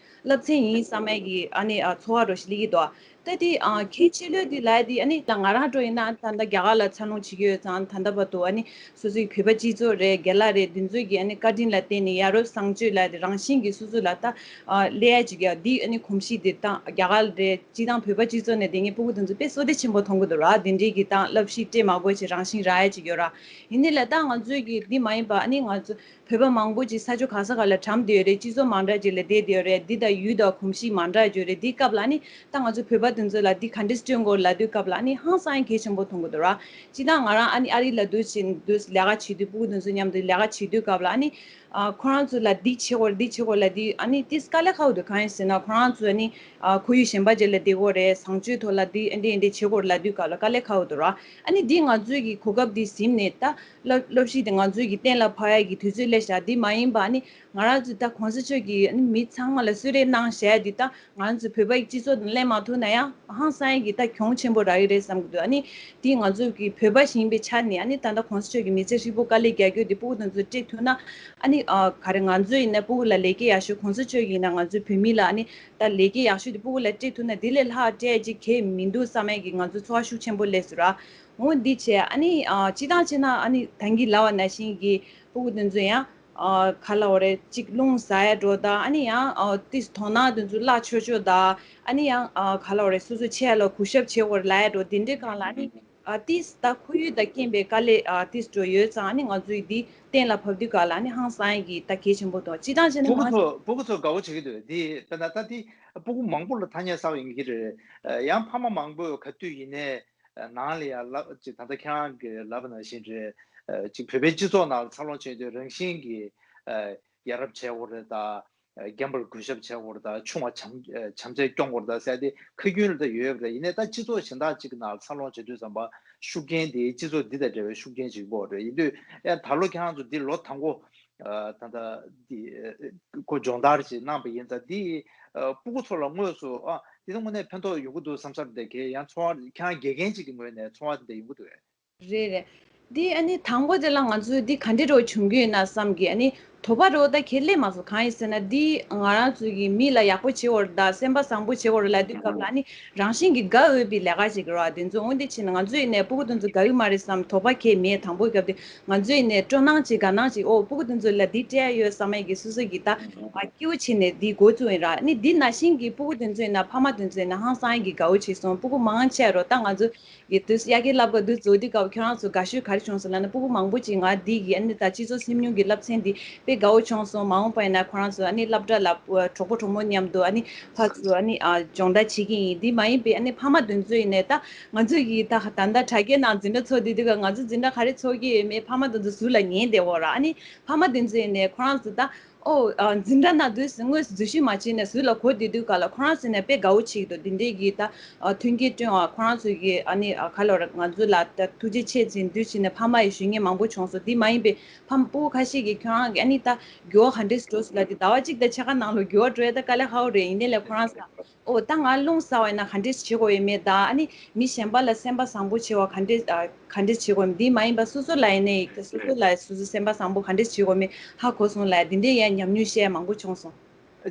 བསླབ་ཚན་ཡིན་བསམ་ཡ་གི་ཨ་ནི་ཨ་ཚོར་བ་རོ་ཞིག་སླེབས་ཀྱི་འདུག་ད་དེ་ཨ་གལ་ཆེ་ལོས་དེ་ལ་དེ་ཨ་ནི་ད་ང་རང་འགྲོ་ཡིན་ན་ད་ལྟ་རྒྱ་གར་ལ་འཚར་ལོངས་བྱེད་ཀྱི་ཡོད་ཙང་ད་ལྟ་བར་དུ་ཨ་ནི་སོ་སོའི་བོད་པ་སྤྱི་ཚོགས་རེད་རྒན་ལགས་རེད་འདི་ཚོའི་གི་ཨ་ནི་བཀའ་དྲིན་ལ་བརྟེན་ནས་ཡ་རབས་བཟང་སྤྱོད་ལ་དེ་རང་བཞིན་གྱི་སོ་སོ་ལ་ད་ཨ་སླེབས་ཡ་ཅིག་ཡ་འདི་ཨ་ནི་གོམས་གཤིས་དེ་ད་རྒྱ་གར་རེད། སྤྱི་བཏང་བོད་པ་སྤྱི་ཚོགས་ནས་དེ་ངའི་སྤུ་གུ་དེ་ཚོ་དཔེ་བསོད་བདེ་ཆེན་པོ་མཐོང་གི་འདུག་ར། དེ་འདྲའི་གི་ད་བསླབ་གཞི་སྤྲད་མ་དགོས་ཅིག་རང་བཞིན་རག་ཡ་ཅིག་ཡོད་ར། ཡིན་ནའི་ལ་ད་ང་ཚོའི་གི་འདི་མ་ཡིན་པ་ཨ་ནི་ང་ཚོ་བོད་པ་མང་པོ་ཅིག་ས་ཕྱོགས་ག་ས་ག་ལ་གྲམ་བསྡད་ཡོད་རེད། སྤྱི་ཚོགས་མ་འདྲ་ཅིག་ལ་བསྡད་བསྡད་ཡོད་རེད། འདི་དང་ཡུལ་དང་གོམས་གཤིས་མ་འདྲ་ཡོད་རེད། འདི་སྐབས་ལ་ཨ་ནི་ད་ང་ཚོ་བོད་པ་དེ་ཚོ་ལ་འདི་ག་འདྲས་སྐྱོན་དགོས་ལབ་དུས་སྐབས་ལ་ཨ་ནི་ཧང་སང་གལ་ཆེན་པོ་མཐོང་གི་འདུག་ར། སྤྱིར་བཏང་ང་རང་ཨ་ནི་ཨ་རི་ལ་འདུག་བཞིན་འདུག་ལས་ཀ་བྱེད་དུས་སྤུ་གུ་དེ་ཚོ་མཉམ་དུ་ལས་ཀ་བྱེད་དུས་སྐབས་ལ་ཨ་ནི་ཨ་ཁོ་རང་ཚོ་ལ་འདི་བྱེད་དགོས་རེད་འདི་བྱེད་དགོས་ལབ་དུས་ཨ་ནི་ཏིས་དཀའ་ལས་ཁག་པོ་འདུག་གང་ཡིན་ཟེར་ན་ཁོ་རང་ཚོ་ཨ་ནི་ཨ་ཁོར་ཡུག་གཞན་པ་ཅིག་ལ་བསྡད་དགོས་རེད། བཟང་སྤྱོད་ཐོག་ལ་འདི་ཨ་འདི་ཨ་འདི་བྱེད་དགོས་རེད་ལབ་དུས་སྐབས་ལ་དཀའ་ལས་ཁག་པོ་འདུག་ར། ཨ་ནི་འདི་ང་ཚོའི་གི་གོ་སྐབས་འདི་ཟིན་ནས་ད་སློབ་སློབ་གཞི་དེ་ང་ཚོའི་གི་གཏན་ལ་ཕབ་ཡ་གི་དུས་ཚོད་སླེབས་ཤག་འདི་མ་ཡིན་པ་ཨ་ནི་ང་རང་ཚོ་ད་གོང་ས་མཆོག་གིས་ཨ་ནི་མི་ཚང་མ་ལ་གསོལ་རས་གནང་བཞག་འདི་ད་ང་ཚོ་བོད་པའི་སྤྱི་ཚོགས་དང་ལེན་མ་ཐུབ་ན་ཡང་ཧང་སང་ཡ་གི་ད་གྱོང་ཆེན་པོ་རག་གི་རེད་བསམ་གི་འདུག་ཨ་ནི་དེ་ང་ཚོ་གི་བོད་པ་ཞིག་ཡིན་པའི་ཆ་ནས་ཨ་ནི་ད་ལྟ་གོང་ས་མཆོག་གི་མི་ཚེ་ཧྲིལ་པོ་དཀའ་ལས་རྒྱག་རྒྱུ་དེ་སྤུ་གུ་དེ་ཚོ་སྤྲད་ཐུབ་ན་ཨ་ནི་ཨ་ག་རེ་ང་ཚོ་ཡིན་ན་སྤུ་གུ་ལ་ལེགས་སྐྱེས་ཡག་ཤོས་གོང་ས་མཆོག་གི་ཡིན་ན་ང་ཚོའི་བོད་མི་ལ་ཨ་ནི་ད་ལེགས་སྐྱེས་ཡག་ཤོས་དེ་སྤུ་གུ་ལ་སྤྲད་ཐུབ་ན་དེ་ལས་ལྷག་སྤྲད་ཡ་ཅིག་གལ་མི་འདུག་བསམ་ཡ་གི་ང་ཚོ་ཚོར་བ་ཤུགས་ཆེན་པོ་སླེབས་སོང་ར། འོ་འདི་བྱས་ཨ་ནི་ཨ་སྤྱི་བཏང་བྱས་ན་ཨ་ནི་ད་གིན་ལབ་པ་ནང་བཞིན་གྱི་སྤུ་གུ་དེ་ཚོ་ཡང་ཨ་ག་ལབ་དགོས་རེད་ཅིག་རླུང་ཟ་ཡ་འགྲོ་དང་ཨ་ནི་ཡང་ཨ་ཏིས་དོ་སྣང་དེ་ཚོ་བརླག་ཆོག་ཆོག་དང་ཨ་ནི་ཡང་ཨ་ག་ལབ་དགོས་རེད་སོ་སོ་ཆེ་ལ་གུས་ཞབས་བྱེད་དགོས་རེད་ལབ་ཡ་འགྲོ་དེ་འདྲའི་སྒང་ལ་ཨ་ནི་ཨ་ཏིས་ད་ཁོར་ཡུག་དང་རྐྱེན་པས་དཀའ་ལས་ཨ་ཏིས་འགྲོ་ཡོད་ཙང་ཨ་ནི་ང་ཚོས་འདི་གཏན་ལ་ཕབ་དུས་སྒང་ལ་ཨ་ནི་ཧང་སང་ཡ་གི་ད་གལ་ཆེན་པོ་འདུག་སྤྱི་བཏང་བྱས་ན་སྤུ་གུ་ང་ཚོ་སྤུ་གུ་ཚོ་དགའ་བོ་བྱེད་ཀྱི་འདུག་འདི་དཔེར་ན་ད་འདི་སྤུ་གུ་མང་པོ་ལ་ཐ་སྙད་གསར་པ་ཡིན་གྱི་རེད། ཡང་ཕ་མ་མང་པོས་ག་དུས་ཡིན་ནའི། ནང་ལ་ཡང་ལབ་ཅིག་ད་ལྟ་ཁྱེད་རང་གིས་ལབ་པ་ནང་བཞིན་རེད། ཅིག་བོད་པའི་སྤྱི་ཚོགས་ནང་ལ་འཚར་ལོངས་བྱེད་དུས་རང་བཞིན་གྱིས་ཡ་རབས་བྱེད་དགོས་རེད་ད། རྒན་པར་གུས་ཞབས་བྱེད་དགོས་རེད་ད། ཆུང་བ་བྱམས་བྱམས་བརྩེ་སྐྱོང་དགོས་རེད་ད་ཟེར་ཏེ་ཁ་རྒྱུན་ལ་ད་ཡོད་རེད། ཡིན་ནའི་ད་སྤྱི་ཚོགས་གཞན་དག་ཅིག་གི་ནང་ལ་འཚར་ལོངས་བྱེད་དུས་ཙམ་པ་ཤུགས་རྐྱེན་དེ་སྤྱི་ཚོགས་འདི་དང་འབྲེལ་བའི་ཤུགས་རྐྱེན་ཅིག་དགོས་རེད། ཡིན་དུས་ཡང་ད་ལོ་ཁྱེད་རང་ཚོ་འདི་ལོ་དང་པོ། ད་ལྟ་འདི་ཁོ་སྦྱོང་བརྡར་ཅིག་གནང་པ་ཡིན་ཙང་འདི་སྤུ་གུ་ཚོ་ལ་དངོས་སུ་ཨ་འདི་ད་དངོས་གནས་ཕན་ཐོགས་ཡོང་གི་འདུག་བསམ་ས་དེ་གས་ཡང་ཚོར་བ་ཁྱེད་རང་དགེ་རྒན་ཅིག་གི་ངོས་ནས་ཚོར་བ་དེ་འདྲ་ཡོང་གི་འདུག་གས། རེད་རེད། འདི་ཨ་ནི་དང་པོ་དེ་ལ་ང་ཚོས་འདི་ག་འདྲ་རོ་བྱུང་གི་ཡོད་ན་བསམ་གི་ཨ་ནི་དོགས་པ་རོ་ད་ཁྱེད་སླེབས་མ་སོང་གང་ཡིན་ཟེར་ན་འདི་ང་རང་ཚོ་གི་མི་ལ་ཡག་པོ་བྱེད་འོར་ད་སེམས་པ་བཟང་པོ་བྱེད་འོར་ལ་འདི་སྐབས་ལ་ཨ་ནི་རང་བཞིན་གྱིས་དགའ་འོས་པའི་ལས་ཀ་ཞིག་རོ་དེ་ཚོ་འོན་ཏེ་ཕྱིན་ང་ཚོ་ཡིན་ནས་སྤུ་གུ་དེ་ཚོ་དགའ་གི་མ་རེད་བསམ་དོགས་པ་ཁྱེད་མེད་དང་པོའི་སྐབས་དེ། ང་ཚོ་ཡིན་ནས་སྤྲོ་སྣང་ཅིག་དགའ་སྣང་ཅིག་ཨོ་སྤུ་གུ་དེ་ཚོ་ལ་འདི་སྤྲད་ཡོད་བསམ་ཡས་ཀྱི་སོ་སོ་གི་ད་ཨ་སྐྱིད་པོ་བྱས་ནས་འདི་འགོ་བཙུགས་ཡིན་ར། ནི་འདི་ནང་བཞིན་གྱི་སྤུ་གུ་དེ་ཚོ་ཡིན་ན་ཕ་མ་དེ་ཚོ་ཡིན་ན་ཧང་སང་གི་དགའ་བོ་བྱས་སོང་། སྤུ་གུ་མང་ཆེ་རོ་ད་ང་ཚོ་གི་དུས་ཡ་གི་ལབ་ག་དུས་ཚོ་འདི་སྐབས་ཁྱོད་རང་ཚོ་དགའ་ཤོས་ག་རེ་བྱུང་སོང་ལབ་ན་སྤུ་གུ་མང་པོ་ཅིག་ང་འདི་གི་ཨ་ནི་ད་སྤྱི་ཚོགས་སེམས་མྱོང་གི་བསླབ་ཚན་འདི་ དཔེ་དགའ་བོ་བྱུང་སོང་། མ་འོངས་པ་ཡིན་ན་ཁོ་རང་ཚོ་ཨ་ནི་སློབ་གྲྭ་ལ་གྲོགས་པོ་གྲོགས་མོ་མཉམ་དུ་ཨ་ནི་ཕར་ཚུར་ཨ་ནི་ཨ་སྦྱོང་བརྡར་བྱེད་ཀྱི་ཡིན། འདི་མ་ཡིན་པའི་ཨ་ནི་ཕ་མ་དེ་ཚོ་ཡིན་ནའི་ད་ང་ཚོ་གི་ད་ད་ལྟ་དྲ་རྒྱའི་ནང་འཛིན་གྲྭ་ཚོགས་བསྡད་དུས་ཀ་ང་ཚོ་འཛིན་གྲྭ་ག་རེ་ཚོགས་ཀྱི་ཡོད་མེད་ཕ་མ་དེ་ཚོ་ཟུར་ལ་ཉན་བསྡད་ཡོད་ར། ཨ་ནི་ཕ་མ་དེ་ཚོ་ཡིན་ནའི་ཁོ་རང་ཚོ་ད། ཨོ། ཨ། འཛིན་གྲྭ་ནང་དུས་སུ་དངོས་སུ་འཛུལ་ཞུགས་མ་བྱས་ནས་ཟུར་ལ་གོ་བསྡད་དུས་ག་ལ་ཁོ་རང་ཟེར་ནས་དཔེ་དགའ་བོ་བྱེད་ཀྱི་འདུག་འདི་འདྲའི་གི་ད་ཨ་མཐུན་རྐྱེན་བསྐྲུན་པ་ཁོ་རང་ཚོ་གི་ཨ་ནི་ཨ་ག་ལོར་ང་ཚོ་ལ་ད་ཐུགས་རྗེ་ཆེ་ཟེར་འདུག་བྱས་ནས་ཕ་མ་ཡི་ཞུ་མཁན་མང་པོ་བྱུང་སོང་། འདི་མ་ཡིན་པའི་ཕ་མ་སྤུ་གུ་ཁ་ཤས་ཀྱིས་ཁྱོད་རང་གི་ཨ་ནི་ད་འགྱུར་བ་ག་འདྲས་འགྲོ་སོང་ལབ་དུས་ཟླ་བ་གཅིག་དང་ཕྱེད་ཀ་ནང་ལ་འགྱུར་བ་འགྲོ་ཡ་ད་དཀའ་ལས་ཁག་པོ་རེད། ཡིན་ནའི་ལས་ཁོ་རང་ས། ཨོ་ད་ང་རླུང་ཟ་བ་ཡིན་ན་ག་འདྲས་བྱེད་དགོས་ཡོད་མེད་ད། ཨ་ནི་མི་གཞན་པ་ལ་སེམས་པ་བཟང་པོ་བྱེད་པ་ག་འདྲས་ཨ་ག་འདྲས་བྱེད་དགོས་ཡོད་མེད། འདི་མ་ཡིན་པ་སོ་སོ་ལ་ཡིན་ནའི་སོ་སོ་ལ་སོ་སོ་སེམས་པ་བཟང་པོ་ག་འདྲས་བྱེད་དགོས་ཡོད་མེད་ཧ་གོ་སོང་ལ། འདི་འདྲས་ཡང་ཉམས་མྱོང་བཤད་མང་པོ་བྱུང་སོང་།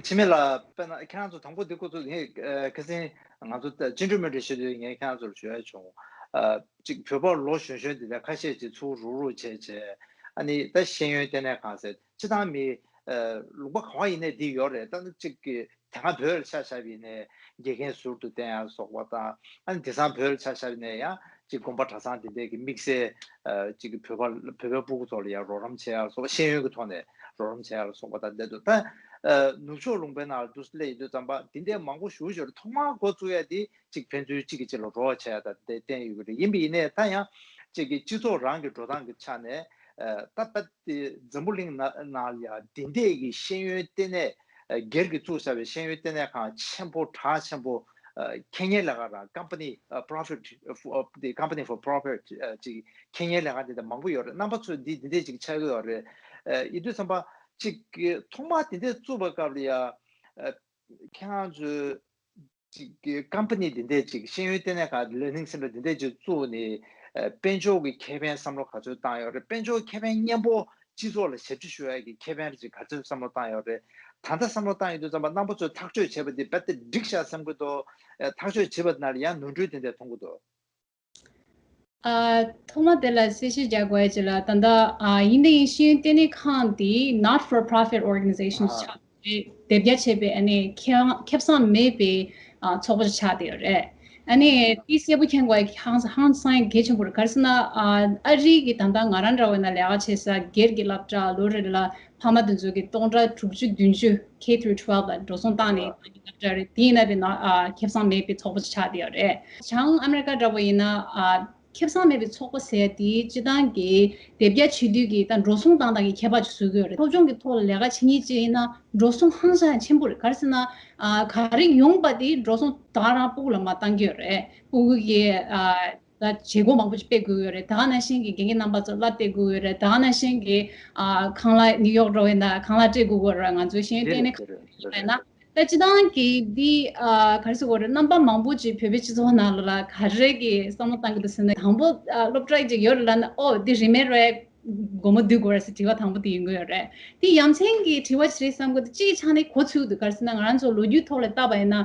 འཆི་མེད་ལགས། དཔེར་ན་ཁྱེད་རང་ཚོ་དང་པོ་འདི་འགོ་བཙུགས་དུས་ངས་ཨ་ཁ་སང་ང་ཚོ་ད་བཅིངས་འགྲོལ་དམག་གྲོན་བཤད་དུས་ངས་ཁྱེད་རང་ཚོར་ཞུ་ཡ་བྱུང་། ཨ་གཅིག་བོད་པ་ལོ་གཞོན་གཞོན་འདི་འདྲ་ཁ་ཤས་ཅིག་ཚུར་རུག་རུག་བྱས་བྱས། ཨ་ནི་ད་ཤེས་ཡོན་ལྟེ་གནས་ཁང་ཟེར་སྤྱིར་བཏང་མི་ཨ་ལུང་པ་གང་བ་ཡིན་ནའི་འདི་ཡོད་རེད། ད་ནི་གཅིག་གི་དེ་སྔ་བོད་ལ་ཆ་བཞག་པ་ཡིན་ནའི་དགེ་རྒན་ཟུར་དུ་བསྟེན་ཡ་སོགས་པ་དང་། ཨ་ནི་དེང་སང་བོད་ལ་ཆ་བཞག་པ་ཡིན་ནའི་ཡང་གཅིག་དགོན་པ་གྲྭ་ཚང་འདི་འདྲས་ཀྱི་དམིགས་བསལ་ཨ་གཅིག་གི་བོད་པ་བོད་པའི་སྤུ་གུ་ཚོ་ལ་ཡང་རོགས་རམ་བྱེད་ཡ་སོགས་པ། ཤེས་ཡོན་གྱི་ཐོག་ནས་རོགས་རམ་བྱེད་ཡ་ལ་སོགས་པ་དང་བསྡད་འདུག་ད་ཨ་ནུབ་ཕྱོགས་ལུང་པའི་ནང་ལ་འདུག་སེ་སླེབས་ཡོང་དུས་ཙམ་པ་འདི་འདྲས་མང་པོ་ཞེ་པོ་ཅིག་ཡོད་རེད། ཐོག་མར་འགོ་བཙུགས་ཡ་འདི་གཅིག་ཕན་ཚུན་གཅིག་གིས་གཅིག་ལ་རོགས་བྱས་ཡ་དང་དེ་བསྟན་ཡོད་ཀྱི་རེད། ཡིན་པ་ཡིན་ནའི་ད་ཡང་གཅིག་གི་སྤྱི་ཚོགས་རང་གི་འགྲོ་སྟངས་ཀྱི་ཆ་ནས་ཨ་ད་ལྟ་དེ་འཛམ་བུ་གླིང་ནང་ལ་ཡང་འདི་འདྲས་ཀྱི་ཤེས་ཡོན་ལྟེ་གནས་ཨ་སྒེར་གྱིས་བཙུགས་བཞག་པའི་ཤེས་ཡོན་ལྟེ་གནས་ཁང་ཆེན་པོ་གྲགས་ཆེན་པོ་ཨ་ཁེ་ཉེན་ལས་ཀ་རང་company ཨ་profit for the company for profit ཨ་ཅིག་ཁེ་ཉེན་ལས་ཀ་འདི་འདྲ་མང་པོ་ཡོད་རེད། རྣམ་པ་ཚོས་འདི་འདི་འདྲས་ཅིག་ཆགས་ཀྱི་ཡོད་རེད། ཨ་ཡིན་དུས་ཙམ་པ་ཅིག་གི་ཐོག་མར་འདི་འདྲས་བཙུགས་པའི་སྐབས་ལ་ཡ་ཨ་ཁྱེད་རང་ཚོས་ཅིག་གི་company འདི་འདྲས་ཅིག་ཤེས་ཡོན་ལྟེ་གནས་ཁང་learning center འདི་འདྲས་ཅིག་བཙུགས་ནས་ཨ་དཔལ་འབྱོར་གྱི་ཁེ་ཕན་བསམ་བློ་ག་ཚོད་བཏང་ཡོད་རེད། དཔལ་འབྱོར་ཁེ་ཕན་སྙན་པོ་སྤྱི་ཚོགས་ལ་ཞབས་ཕྱི་ཞུ་ཡག་གི་ཁེ་ཕན་ཅིག་ག་ཚོད་བསམ་བློ་བཏང་ཡོད་རེད། ད་ལྟ་བསམ་བློ་བཏང་ཡོང་དུས་ཙམ་པ་རྣམ་པ་ཚོས་ཐག་གཅོད་བྱས་པ་འདི་རྦད་དེ་འགྲིག་ཤག་བསམ་གྱི་འདུག་ཨ་ཐག་གཅོད་བྱས་པ་ནང་ལ་ཡང་ནོར་འཁྲུལ་དེ་འདྲ་མཐོང་གི་འདུག་ཨ་ཐོག་མ་དེ་ལ་གསལ་བཤད་རྒྱག་དགོས་ཡ་ཅིག་ལ། ད་ལྟ་ཨ་ཡིན་ནའི་ཤེས་ཡོན་ལྟེ་གནས་ཁང་འདི་not for profit organization ཨ་ཆགས་རེད། སྡེབ་སྦྱར་བྱས་པའི་ཨ་ནི་ཁེ་ཁེ་བཟང་མེད་པའི་ཨ་ཚོགས་པ་ཆགས་བསྡད་ཡོད་རེད། ཨ་ནི་དེ་གསལ་པོ་མཁྱེན་དགོས་ཡ་ཧང་ཧང་སང་གལ་ཆེན་པོ་རེད། ག་རེ་ཟེར་ན་ཨ་ཨ་རི་གི་ད་ལྟ་ང་རང་འདྲ་བོ་ཡིན་ན་ལས་ཀ་བྱེད་ས་སྒེར་གྱི་སློབ་གྲྭ་ལོ་རེ་ལ་ཕ་མ་དེ་ཚོ་གི་སྟོང་ཕྲག་དྲུག་ཅུ་བདུན་ཅུ་K through twelve ལ་འགྲོ་སོང་བཏང་ནས་བཏང་གི་སློབ་གྲྭ་རེད། དེ་ཡིན་ན་དེ་ན་ཨ་ཁེ་བཟང་མེད་པའི་ཚོགས་པ་ཆགས་བསྡད་ཡོད་རེད། བྱང་ཨ་མེ་རི་ཀ་འདྲ་བོ་ཡིན་ན་ཨ་ཁེ་བཟང་མེད་པའི་ཚོགས་པ་ཟེར་དེ་སྤྱི་བཏང་གི་སྡེབ་སྦྱར་བྱེད་དུས་ཀྱི་ད་འགྲོ་སོང་བཏང་སྟངས་ཀྱི་ཁྱད་པར་ཅིག་བཟོ་གི་ཡོད་རེད། སློབ་སྦྱོང་གི་ཐོག་ལ་ལས་ཀ་བྱེད་མཁན་ཅིག་ཡིན་ན་འགྲོ་སོང་ཧང་སང་ཆེན་པོ་རེད། ག་རེ་ཟེར་ན་ཨ་ག་རེ་ཡོང་པ་དེ་འགྲོ་སོང་ད་ག་རང་སྤུ་གུ་ལ་མར་བཏང་གི་ཡོད་རེད། སྤུ་གུ་གི་ཨ་ད་བྱེད་སྒོ་མང་པོ་ཅིག་སྤེལ་དགོས་ཡོད་རེད། ད་ག་ནང་བཞིན་གྱི་དགེ་རྒན་རྣམ་པ་ཚོ་བསླབ་བསྡད་དགོས་ཡོད་རེད། ད་ག་ནང་བཞིན་གྱི་ཨ་ཁང་གླ་ནིའུ་ཡོག་འགྲོ་བ་ཡིན་ན་ཁང་གླ་སྤྲད་དགོས་ཀྱི་ཡོད་རེད། ང་ཚོའི་ཤེས་ཡོན་ལྟེ་གནས་ཁང་ལ་ཡིན་ན། ད་སྤྱི་བཏང་གི་འདི་ཨ་ག་རེ་ཟེར་དགོས་རེད། རྣམ་པ་མང་པོ་ཅིག་བོད་པའི་སྤྱི་ཚོགས་ནང་ལ་ལ་ག་རེ་གི་བསམ་བློ་བཏང་གི་འདུག་ཟེར་ན། དང་པོ་ཨ་སློབ་གྲྭ་ཅིག་ཡོད་རེད་ལབ་ན། ཨོ་འདི་རིན་མེད་རེད། སྒོར་མོ་བསྡུ་དགོས་རེད་ཟེར་དྲི་བ་དང་པོ་དེ་ཡོང་གི་ཡོད་རེད། དེ་ཡ་མཚན་གྱི་དྲི་བ་ཅིག་རེད་བསམ་གི་འདུག་གཅིག་གི་ཆ་ནས་གོ་ཚུགས་འདུག་ག་རེ་ཟེར་ན་ང་རང་ཚོ་ལོ་རྒྱུས་ཐོག་ལ་བལྟས་པ་ཡིན་ན།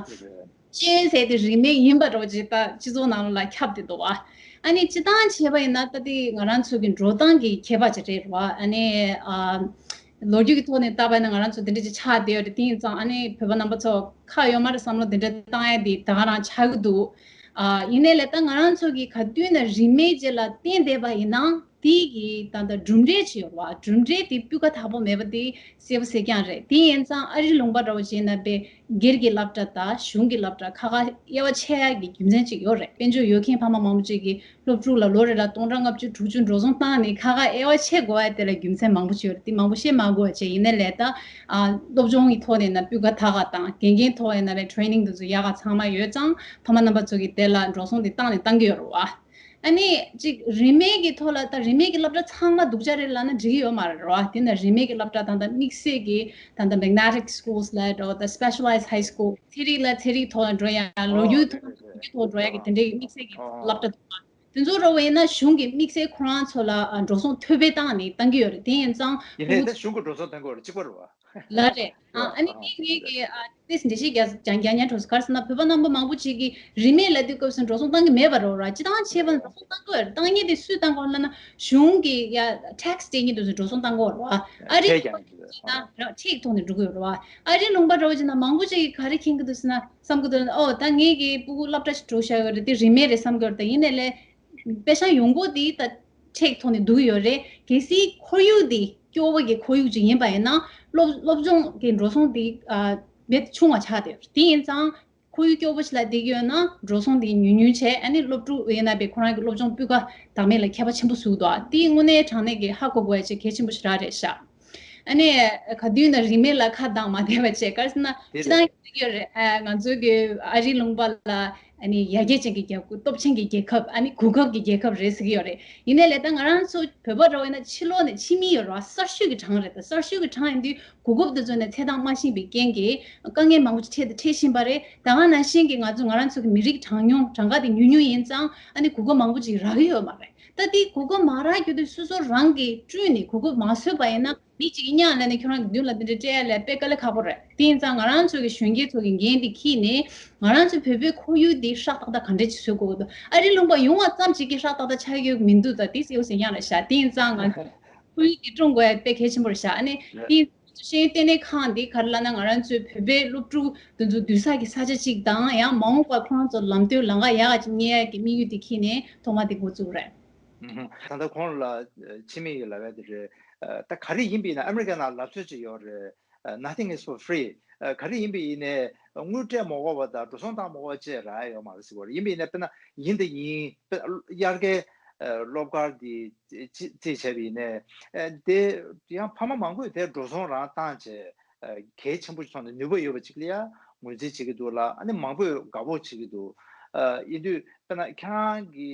ཅེས་ཟེར་དེ་རིན་མེད་ཡིན་པ་འདྲ་བོ་ཅིག་ད་སྤྱི་ཚོགས་ནང་ལ་ཁྱབ་བསྡད་འདུག་བ། ཨ་ནི་སྤྱིར་བཏང་བྱས་པ་ཡིན་ན་ད་དེ་ང་རང་ཚོ་གི་འགྲོ་སྟངས་ཀྱི་ཁྱད་པར་ཅིག་རེད་བ། ཨ་ནི་ཨ་ལོ་རྒྱུས་ཀྱི་ཐོག་ནས་བལྟས་པ་ཡིན་ན་ང་རང་ཚོ་དེ་འདྲ་ཅིག་ཆགས་བསྡད་ཡོད་རེད། དེ་ཡིན་ཙང་ཨ་ནི་བོད་པ་རྣམ་པ་ཚོ་ཁག་ཡོད་མ་རེད་བསམ་བློ་དེ་འདྲ་བཏང་ཡ་དེ་ད་ག་རང་ཆགས་ཀྱི་འདུག་ཨ་ཡིན་ནའི་ལས་ད་ང་རང་ཚོ་གི་ག་དུས་ན་རིན་མེད་ཅིག་ལ་བརྟེན་བསྡད་པ་ཡིན་ན། དེ་གི་ད་ལྟ་གྲུབ་འབྲས་ཅིག་ཡོད་རེད་བ། གྲུབ་འབྲས་དེ་སྤུས་ཀ་དག་པོ་མེད་པ་དེ་གསལ་པོ་གསལ་རྐྱང་རེད། དེ་ཡིན་ཙང་ཨ་རིའི་ལུང་པ་འདྲ་བོ་བྱས་ན་དཔེ་སྒེར་གྱི་སློབ་གྲྭ་དང་གཞུང་གི་སློབ་གྲྭ་ཁ་ཁ་དབྱེ་བ་ཕྱེ་ཡག་གི་རྒྱུ་མཚན་ཅིག་ཡོད་རེད། དཔལ་འབྱོར་ཡོད་མཁན་ཕ་མ་མང་པོ་ཅིག་གིས་སློབ་ཕྲུག་ལ་ལོ་རེ་ལ་སྟོང་ཕྲག་ལྔ་བཅུ་དྲུག་ཅུ་འགྲོ་སོང་བཏང་ནས་ཁ་ཁ་དབྱེ་བ་ཕྱེ་དགོས་ཡ་དེ་ལ་རྒྱུ་མཚན་མང་པོ་ཅིག་ཡོད་རེད། དེ་མང་པོ་བཤད་མ་དགོས་པ་བྱས། ཡིན་ནའི་ལས་ད་ཨ་སློབ་སྦྱོང་གི་ཐོག་ནས་ན་སྤུས་ཀ་དག་ག་དང་དགེ་རྒན་ཐོག་ནས་ན་ལས་training དེ་ཚོ་ཡག་ག་ཚང་མ་ཡོད་ཙང་ཕ་མ་རྣམ་པ་ཚོ་གིས་དེ་ལ་འགྲོ་སོང་དེ་བཏང་ནས་བཏང་གི་ཡོད་རེད་བ། ཨ་ནི་ཅིག་རིན་མེད་ཀྱི་ཐོག་ལ་ད་རིན་མེད་ཀྱི་སློབ་གྲྭ་ཚང་མ་སྡུག་ཅག་རེད་ལབ་ན་འགྲིག་གི་ཡོད་མ་རེད་རོ། དེ་ན་རིན་མེད་ཀྱི་སློབ་གྲྭ་ད་ལྟ་དམིགས་བསལ་གྱི་ད་ལྟ་magnetic schools ལབ་འགྲོ། ད་specialized high school ཚན་རིག་ལ་ཚན་རིག་ཐོག་ལ་འགྲོ་ཡ། ལོ་རྒྱུས་ཐོག་ལ་ལོ་རྒྱུས་ཐོག་འགྲོ་ཡ་གི་དེ་འདྲའི་དམིགས་བསལ་གྱི་སློབ་གྲྭ་འདུག་དེ་ཚོ་རོ་བས་ན་གཞུང་གི་དམིགས་བསལ་ཁོ་རང་ཚོ་ལ་འགྲོ་སོང་ཐོལ་པ་བཏང་ནས་བཏང་གི་ཡོད་རེད། དེ་ཡིན་ཙང་ཡིན་ནའི་ད་གཞུང་གི་འགྲོ་སོང་བཏང་གི་ཡོད་རེད། གཅིག་པ་རེད་བ། ལ་རེད། ཨ་ཨ་ནི་དེ་ངེད་ཀྱི་ཨ་ཏེས་འགྲེལ་བཤད་རྒྱག་རྒྱག་རྒྱག་ཉན་འགྲོ་སོང་། ག་རེ་ཟེར་ན་བོད་པ་རྣམ་པ་མང་པོ་ཅིག་གིས་རིན་མེད་ལབ་དུས་སྐབས་སུ་འགྲོ་སོང་བཏང་གི་མེད་པ་རེད་ར། སྤྱིར་བཏང་བྱས་པ་ན་འགྲོ་སོང་བཏང་གི་ཡོད་རེད། བཏང་མཁན་དེ་སུས་བཏང་གི་ཡོད་ལབ་ན་གཞུང་གི་ཡ་tax སྤྲད་མཁན་དེ་ཚོས་འགྲོ་སོང་བཏང་གི་ཡོད་རེད་བ། ཨ་རི་ཁྲལ་རྒྱག་མཁན་དེ་ཚོས། ཨ་ཁྲལ་གྱི་ཐོག་ནས་འགྲོ་གི་ཡོད་རེད་བ། ཨ་རི་ལུང་པ་འདྲ་བོ་ཅིག་ན་མང་པོ་ཅིག་གིས་ག་རེ་མཁྱེན་གི་འདུག་ཟེར་ན་བསམ་གི་འདུག་ཨོ་ད་ངེད་ཀྱི་སྤུ་གུ་སློབ་གྲྭ་ཞིག་འགྲོ་བཞག་ཡོད་རེད། དེ་རིན་མེད་རེད་བསམ་གི་ཡོད་རེད། ད་ཡིན་ནའི་ལས་པེ་ཤག་ཡོང་སྒོ་དེ་ད་ཁྲལ་གྱི་ཐོག་ནས་བསྡུ་གི་ཡོད་རེད། གལ་སྲིད་ཁོར་ཡུག་དེ། སྐྱོ་བོ་གི་ཁོར་ཡུག་ཅིག་ཡིན་པ་ཡིན་ན་སློབ་སློབ་སྦྱོང་གི་འགྲོ་སོང་དེ་ཨ་མེད་ཆུང་བ་ཆགས་བསྡད་ཡོད་རེད། དེ་ཡིན་ཙང་ཁོར་ཡུག་སྐྱོ་བོ་ཞིག་ལ་བསྡད་ཀྱི་ཡོད་ན་འགྲོ་སོང་དེ་ཉུང་ཉུང་བྱས། ཨ་ནི་སློབ་ཕྲུག་ཡིན་ན་པའི་ཁོ་རང་གི་སློབ་སྦྱོང་སྤུས་ཀ་བདག་མེད་ལ་ཁྱད་པར་ཆེན་པོ་བཟོ་གི་འདུག་ཨ་དེ་དངོས་གནས་དྲང་གནས་ཀྱི་ཧ་གོ་དགོས་ཡ་ཅིག་གལ་ཆེན་པོ་ཞིག་རག་རེད་ཤག་ཨ་ནི་ག་དུས་ན་རིན་མེད་ལ་ཁ་གདངས་མ་བསྡད་པ་བྱས། ག་རེ་ཟེར་ན་དེ་སྤྱི་རེད། བཏང་གི་ཡོད་རེད། ཨ་ང་ཚོ་གི་ཨ་རིའི་ལུང་པ་ལ་ཨ་ནི་ཡར་རྒྱས་ཅན་གྱི་རྒྱལ་ཁབ། སྟོབས་ཆེན་གྱི་རྒྱལ་ཁབ། ཨ་ནི་གོ་སྐབས་ཀྱི་རྒྱལ་ཁབ་རེད་ཟེར་གྱི་ཡོད་རེད། ཡིན་ནའི་ལས་ད་ང་རང་ཚོ་བོད་པ་འདྲ་བོ་ཡིན་ན་ཕྱི་ལོགས་ནས་ཕྱི་མི་ཡོད་རེད་བ། གསར་ཤོས་ཀྱི་གྲངས་རེད། ད་གསར་ཤོས་ཀྱི་གྲངས་ཡིན་དུས་གོ་སྐབས་དེ་ཚོ་ནས་ཚད་བཏང་མ་ཤེས་པའི་རྐྱེན་གྱིས་དཀའ་ངལ་མང་པོ་ཅིག་འཕྲད་དང་འཕྲད་བཞིན་པ་རེད། ད་ག་ནང་བཞིན་གྱི་ང་ཚོ་ང་རང་ཚོ་གི་མི་རིགས་གྲངས་ཉུང་གྲངས་ཀ་དེ་ཉུང་ཉུང་ཡིན་ཙང་ཨ་ནི་གོ་སྐབས་མང་པོ་ཅིག་རག་གི་ཡོད་མ་རེད། ད་དེ་གོ་སྐབས་མ་རག་རྒྱུ་དེ་སོ་སོ་རང་གིས་བསྐྲུན་ནས་གོ་སྐབས་མ་བཟོས་པ་ཡིན་ན། མི་གཅིག་གིས་གཉའ་ལེན་ནས་ཁྱོད་རང་གི་མདུན་ལ་འདི་འདྲ་སྤྲད་ཡ་ལས་དཔེ་དཀའ་ལས་ཁག་པོ་རེད། དེ་ཡིན་ཙང་ང་རང་ཚོ་གི་གཞོན་སྐྱེས་ཚོ་གི་འགན་འདི་འཁྱེར་ནས་ང་རང་ཚོའི་བོད་པའི་ཁོར་ཡུག་འདི་ཧྲག་ཏག་ཏག་ག་འདྲ་ཅིག་བཟོ་དགོས་འདུག་ཨ་རིའི་ལུང་པ་ཡོང་བ་ཙམ་གཅིག་གིས་ཧྲག་ཏག་ཏག་ཆགས་ཡོད་མི་འདུག་ད་དེ་གསལ་པོ་ཟེར་ཡང་རེད་ཤག་དེ་ཡིན་ཙང་ང་ཁོར་ཡུག་འདི་བསྐྲུན་དགོས་ཡ་དཔེ་གལ་ཆེན་པོ་རེད་ཤག་ཨ་ནི་རེད། དེ་ཤེས་ཡོན་ལྟེ་གནས་ཁང་འདི་ག་རེ་ལབ་ན་ང་རང་ཚོའི་བོད་པའི་སློབ་ཕྲུག་དེ་ཚོ་སྡོད་ས་གི་ས་ཆ་གཅིག་དང་ཡང་མ་འོངས་པར་ཁོ་རང་ཚོ་ལམ་སྟོན་ལམ་ཁ་ཡག་ག་ཅིག་རྙེད་ཡ་གི་དམིགས་ཡུལ་དེ་འཁྱེར་ནས་ཐོག་མ་དེ་འགོ་བཙུགས་རེད། ད་ལྟ་ཁོང་ལ་ཕྱི་མིག་ཡོད་ལབ་ཡ་དེ་རེད། ད་ག་རེ་ཡིན་པ་ཡིན་ན་ཨ་མི་རི་ཀའི་ནང་ལབ་སྲོལ་ཅིག་ཡོད་རེད། Nothing is for free. ག་རེ་ཡིན་པ་ཡིན་ནའི་དངུལ་སྤྲད་མ་དགོས་པ་དང་འགྲོ་སོང་བཏང་མ་དགོས་པ་བཅས་རག་ཡ་ཡོད་མ་རེད་ཟེར་གྱི་ཡོད་རེད། ཡིན་པ་ཡིན་ནའི་དཔེར་ན་ཡིན་དང་ཡིན་དཔེར་ན་དབྱར་ཁའི་སློབ་སྐར་འདི་རྩིས་བྱས་པ་ཡིན་ནའི་དེ་ཡང་ཕ་མ་མང་པོས་དེ་འགྲོ་སོང་རང་བཏང་བྱས་གལ་ཆེན་པོ་ཞིག་མཐོང་ནས་ནུས་པ་ཡོད་པ་ཅིག་ལ་ཡང་ངོས་འཛིན་བྱེད་ཀྱི་འདུག་ལ། ཨ་ནི་མང་པོས་དགའ་པོ་བྱེད་ཀྱི་འདུག་ཡིན་དུས་དཔེར་ན་ཁྱེད་རང་གི་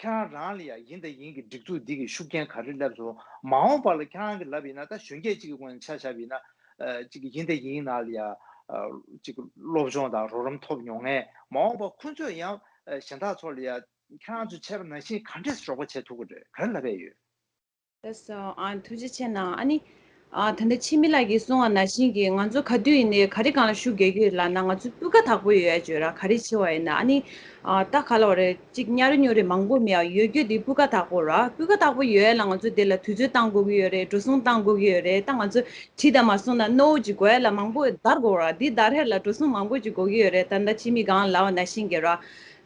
ཁྱེད་རང་རང་ལ་ཡང་ཡིན་དང་ཡིན་གྱི་སྒྲིག་འཛུགས་འདི་གི་ཤུགས་རྐྱེན་ག་རེ་སླེབས་སོང་། མ་འོངས་པ་ལ་ཁྱེད་རང་གི་ལབ་ཡིན་ན་ད་གཞོན་སྐྱེས་གཅིག་གི་ངོས་ནས་ཆ་བཞག་པ་ཡིན་ན་ཨ་གཅིག་གི་ཡིན་དང་ཡིན་ནང་ལ་ཡང་ཨ་གཅིག་གི་སློབ་སྦྱོང་དང་རོགས་རམ་ཐོབ་མྱོང་མཁན། མ་འོངས་པ་ཁོ་ཚོས་ཡང་ཨ་གཞན་དག་ཚོ་ལ་ཡང་ཁྱེད་རང་ཚོས་བྱས་པ་ནང་བཞིན་ག་འདྲས་རོགས་པ་བྱེད་ཐུབ་ཀྱི་རེད། ག་རེ་ལབ་ཡས་ཡོད། ལགས་སོ། ཨ་ཐུགས་རྗེ་ཆེ་གནང་། ཨ་ནི་ཨ་ད་ལྟ་འཆི་མེད་ལགས་ཀྱིས་གསུངས་པ་ནང་བཞིན་གྱི་ང་ཚོ་ག་དུས་ཡིན་ནའི་ག་རེ་སྒང་ལ་ཤུགས་རྒྱག་གི་ཡོད་ལབ་ན་ང་ཚོ་སྤུས་ཀ་དག་པོ་ཡོད་ཡ་བརྗོད་ར། ག་རེ་བྱེད་པ་ཡིན་ན་ཨ་ནི་ཨ་ད་ག་ལབ་དགོས་རེད། གཅིག་ཉར་ཉོ་རེ་མང་པོ་མེད་ཡ། ཡོད་རྒྱུ་དེ་སྤུས་ཀ་དག་པོ་ར། སྤུས་ཀ་དག་པོ་ཡོད་ཡ་ལ་ང་ཚོ་དེ་ལ་དུས་ཚོད་བཏང་དགོས་ཀྱི་ཡོད་རེད། འགྲོ་སོང་བཏང་དགོས་ཀྱི་ཡོད་རེད། ད་ང་ཚོ་བྲིས་དང་མ་སོང་ན་རྣོ་བོ་ཅིག་དགོས་ཡ་ལ་མང་པོ་བརྡར་དགོས་ར། འདི་བརྡར་ཡ་ལ་འགྲོ་སོང་མང་པོ་ཅིག་དགོས་ཀྱི་ཡོད་རེད། ད་ལྟ་འཆི་མེད་སྒང་ལབ་པ་ནང་བཞིན་གྱི་ར།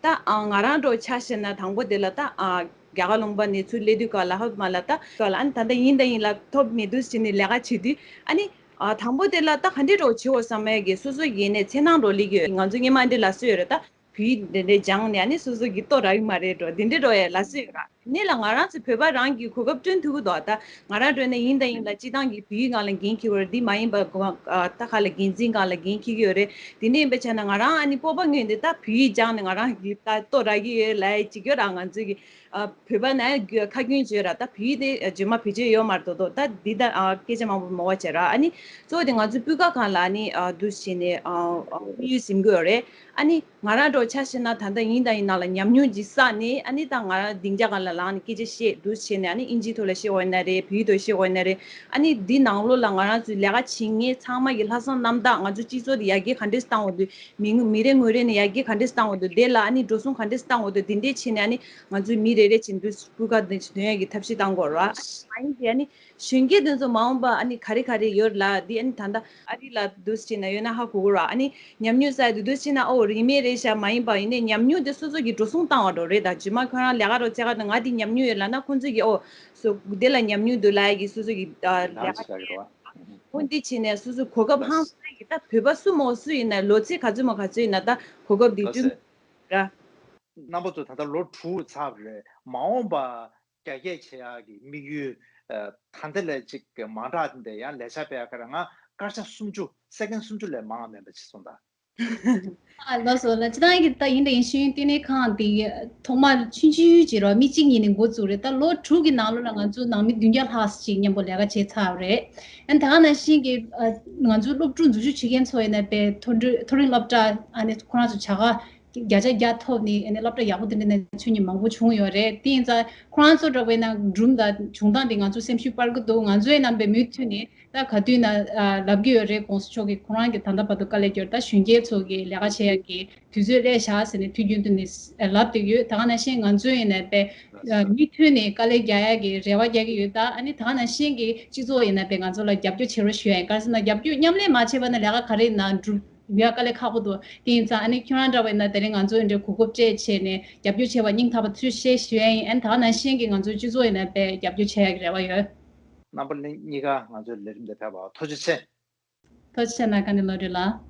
ད་ཨ་ང་རང་འདྲ་བོ་ཆ་བཞག་ན་དང་པོ་དེ་ལ་ད་ཨ་རྒྱ་གར་ལུང་པ་ནས་ཚུར་སླེབས་དུས་སྐབས་ལ་ཧབ་མ་ལ་ད་སྐབས་ལ་ཨ་ནི་ད་ལྟ་ཡིན་དང་ཡིན་ལ་ཐོབ་མི་འདུག་ཟེར་ནས་ལས་ཀ་བྱེད་དུས་ཨ་ནི་ཨ་དང་པོ་དེ་ལ་ད་ག་འདྲས་འདྲ་བོ་བྱེད་འོ་བསམ་ཡས་ཀྱི་སོ་སོ་ཡིན་ནས་འཚེར་སྣང་འདྲ་བོ་སླེབས་ཀྱི་ཡོད། ང་ཚོ་སྔོན་མ་འདི་ལ་སུ་ཡོད་རེད། ད་བོད་ཡིག་འདི་འདྲས་སྦྱངས་ནས་ཨ་ནི་སོ་སོ་གི་ལྟོ་རག་གི་མ་རེད་འགྲོ། འདི་འདྲས་འདྲ་བོ་ཡ་ལ་སུ་ཡོད་ར། ནི་ལ་ང་རང་ཚོ་བོད་པ་རང་གི་གོ་སྐབས་བསྐྲུན་ཐུབ་ཀྱི་འདུག་ད་ང་རང་འགྲོ་ནས་ཡིན་དང་ཡིན་ལ་སྤྱི་བཏང་གི་བོད་ཡིག་སྒང་ལ་འགན་འཁྱེར་གྱི་ཡོད་རེད། འདི་མ་ཡིན་པ་གོ་ཨ་ད་ག་ལ་འགན་འཛིན་སྒང་ལ་འགན་འཁྱེར་གྱི་ཡོད་རེད། དེ་འདྲ་ཡིན་པའི་ཆ་ནས་ང་རང་ཨ་ནི་སྤོབས་པ་མངོན་ཏེ་ད་བོད་ཡིག་སྦྱངས་ནས་ང་རང་གི་ད་ལྟོ་རག་གི་ཡོད་ལབ་ཡ་ཅིག་ཡོད་ར། ང་ཚོ་གི་ཨ་བོད་པ་ན་ཁ་རྒྱུན་བརྗོད་ར། ད་བོད་ཡིག་དེ་རྗེས་མ་བེད་སྤྱོད་ཡོད་མ་རེད་དོ། ད་འདི་ད་ཨ་སྐད་ཆ་མང་པོ་མ་བ་བྱེད་ར། ཨ་ནི་གཙོ་བོ་དེ་ང་ཚོ་སྤུས་ཀ་སྒང་ལ་ཨ་ནི་ཨ་འདུ་བྱས་ནས་ཨ་དམིགས་ཡུལ་ཟིན་གྱི་ཡོད་རེད། ཨ་ནི་ང་རང་འདྲ་བོ་ཆ་བཞག་ན་ད་ལྟ་ཡིན་དང་ཡིན་ནང་ལ་ཉམས་མྱོང་ཅིག་བསགས་ནས་ཨ་ནི་ད་ང་རང་སྡིངས་ཆ་སྒང་ལ་ལངས་ནས་སྐད་ཆ་བཤད་འདུག་བྱས་ནས་ཨ་ནི་ཨིན་ཇིའི་ཐོག་ལ་བཤད་དགོས་ན་རེད། བོད་ཡིག་ཐོག་བཤད་དགོས་ན་རེད། ཨ་ནི་འདི་ནང་ལོགས་ལ་ང་རང་ཚོའི་ལས་ཀ་བྱེད་མཁན་ཚང་མ་གི་ལྷག་བསམ་རྣམ་དག་ང་ཚོ་སྤྱི་ཚོགས་འདི་ཡར་རྒྱས་ག་འདྲས་བཏང་དགོས་འདུག་མི་མི་རེ་ངོ་རེ་ནས་ཡར་རྒྱས་ག་འདྲས་བཏང་དགོས་འདུག་དེ་ལ་ཨ་ནི་འགྲོ་སོང་ག་འདྲས་བཏང་དགོས་འདུག་དེ་འདྲས་བྱས་ནས་ཨ་ནི་ང་ཚོའི་མི་རེ་རེ་བྱས་འདུག་སྤུས་ཀ་འདི་འདོན་ཡ་གི་ཐབས་ཤེས་བཏང་དགོས་ར། ཨ་ནི་མ་ཡིན་ཏེ་ཨ་ནི་གཞོན་སྐྱེས་དེ་ཚོ་མ་འོངས་པ་ཨ་ནི་ག་རེ་ག་རེ་ཡོད་ལ་འདི་ཨ་ནི་ད་ལྟ་ཨ་རི་ལ་འདུག་བྱས་ན་ཡོད་ན་ཧ་གོ་གི་ར། ཨ་ནི་ཉམས་མྱོང་བསགས་དུས་འདུག་བྱས་ན་ཨོ་རིན་མེད་རེད་ཤག་མ་ཡིན་པ་ཡིན་ནའི་ཉམས་མྱོང་དེ་སོ་སོ་གི་འགྲོ་སོང་བཏང་བ་འགྲོ་རེད། ད་རྗེས་མ་ཁོ་རང་ལས་ཀ་རོགས་བྱེད་ག་ད་ང་དེ་ཉམས་མྱོང་ཡོད་ལབ་ན་ཁོང་ཚོ་གི་ཨོ་སོ་དེ་ལ་ཉམས་མྱོང་འདུག་ལབ་ཡ་གི་སོ་སོ་གི་ཨ་ལས་ཀ་བྱེད་ཀྱི་རེད་བ། ཁོང་འདི་བྱས་ནས་སོ་སོ་གོ་སྐབས་ཧང་སང་གི་ད་བོད་པ་སུ་མོ་སུ་ཡིན་ན་ལོ་ཚད་ག་ཚོད་མོ་ག་ཚོད་ཡིན་ན་ད་གོ་སྐབས་འདི་ལགས་བསྐྲུན་སེ། ར། རྣམ་པ་ཚོ་ད་ལྟ་ལོ་དྲུག་ཚར་བ་རེད། མ་འོངས་པ་རྒྱ་སྐྱེད་བྱེད་ཡག་གི་དམིགས་ཡུལ་ཨ་ད་ལྟ་ལས་ཅིག་མང་དྲགས་འདི་ཡང་ལས་བྱ་སྤེལ་ཡག་ག་རེ་ང་སྐར་ཆ་སུམ་ཅུ་སེ་ཀན་སུམ་ཅུ་ལས་མང་བ་མེད་པ་བྱས་སོང་ད། ཨ་ལགས་སོ་ལགས། སྤྱིར་བཏང་གི་ད་ཡིན་ད་ཡིན་ཤེས་ཡོན་ལྟེ་གནས་ཁང་འདི་ཐོག་མར་ཆུང་ཆུང་ཅིག་རོ་མི་གཅིག་གཉིས་ནས་འགོ་བཙུགས་རེད། ད་ལོ་དྲུག་གི་ནང་ལོགས་ལ་ང་ཚོ་ནང་མི་བདུན་བརྒྱ་ལྷག་ཅིག་མཉམ་པོ་ལས་ཀ་བྱས་ཚར་བ་རེད། ཨ་ནི་ད་ག་ནང་བཞིན་གྱི་ཨ་ང་ཚོའི་སློབ་ཕྲུག་འཛུལ་ཞུགས་བྱེད་མཁན་ཚོ་ཡིན་ན་དཔེ་མཐོ་འབྲིང་མཐོ་རིམ་སློབ་གྲྭ་ཨ་ནི་ཁོ་རང་ཚོ་བྱ་དགའ་བརྒྱ་ཆ་བརྒྱ་ཐོབ་ནས་ཨ་ནི་སློབ་གྲྭ་ཡག་པོ་དེ་འདྲ་ནས་ཚུད་མཁན་མང་པོ་བྱུང་ཡོད་རེད། དེ་ཡིན་ཙང་ཁོ་རང་ཚོ་འདྲ་བོ་ཡིན་ན་སྒྲུང་དང་བྱུང་སྟངས་དེ་ང་ཚོ་སེམས་ཤུགས་སྤར་གི་འདུག་ང་ཚོའི་རྣམ་པའི་མུ་མཐུད་ནས་ད་ག་དུས་ན་ཨ་ལབ་ཀྱི་ཡོད་རེད། ༸གོང་ས་མཆོག་གིས་ཁོ་རང་གི་ད་ལྟ་བར་དུ་དཀའ་ལས་བརྒྱབ་ད་གཞོན་སྐྱེས་ཚོ་གི་ལས་ཀ་བྱེད་ཡག་གི་དུས་ཚོད་སླེབས་བཞག་ཟེར་ནས་དུས་རྒྱུན་དུ་ནས་ལབ་བསྡད་ཡོད། ད་ག་ནང་བཞིན་ང་ཚོ་ཡིན་ན་དཔེ་མུ་མཐུད་ནས་དཀའ་ལས་རྒྱག་ཡག་གི་རེ་བ་རྒྱག་གི་ཡོད། ད་ཨ་ནི་ད་ག་ནང་བཞིན་གྱི་སྤྱི་ཚོགས་ཡིན་ན་དཔེ་ང་ཚོ་ལ་རྒྱབ་སྐྱོར་བྱེད་རོགས་ཞུ་ཡ་ཡིན། ག་རེ་ཟེར་ན་རྒྱབ་སྐྱོར་མཉམ་ལས་མ་བྱས་པ་ན་ལས་ཀ་ག་རེ་ཡིན་ན་འགྲུབ་ཡ་དཀའ་ལས་ཁག་པོ་འདུག་དེ་ཡིན་ཙང་ཨ་ནི་ཁྱོད་རང་འདྲ་བ་ཡིན་ན་དེ་རིང་ང་ཚོ་འདྲའི་གོ་སྐབས་སྤྲད་བྱས་ནས་རྒྱབ་སྐྱོར་བྱས་པ་སྙིང་ཐག་པ་ཐུགས་རྗེ་ཆེ་ཞུ་ཡ་ཡིན། ཨ་ནི་ད་ག་ནང་བཞིན་གྱི་ང་ཚོའི་སྤྱི་ཚོགས་ཡིན་ན་དཔེ་རྒྱབ་སྐྱོར་བྱེད་ཡ་གི་རེ་བ་ཡོད། རྣམ་པ་གཉིས་ཀ་ང་ཚོའི་ལས་རིམ་དེ་ཕེབས་པར་ཐུགས་རྗེ་ཆེ། ཐུགས་རྗེ་ཆེ། ནཱ་ག་ནས་བློ་གྲོས་ལགས།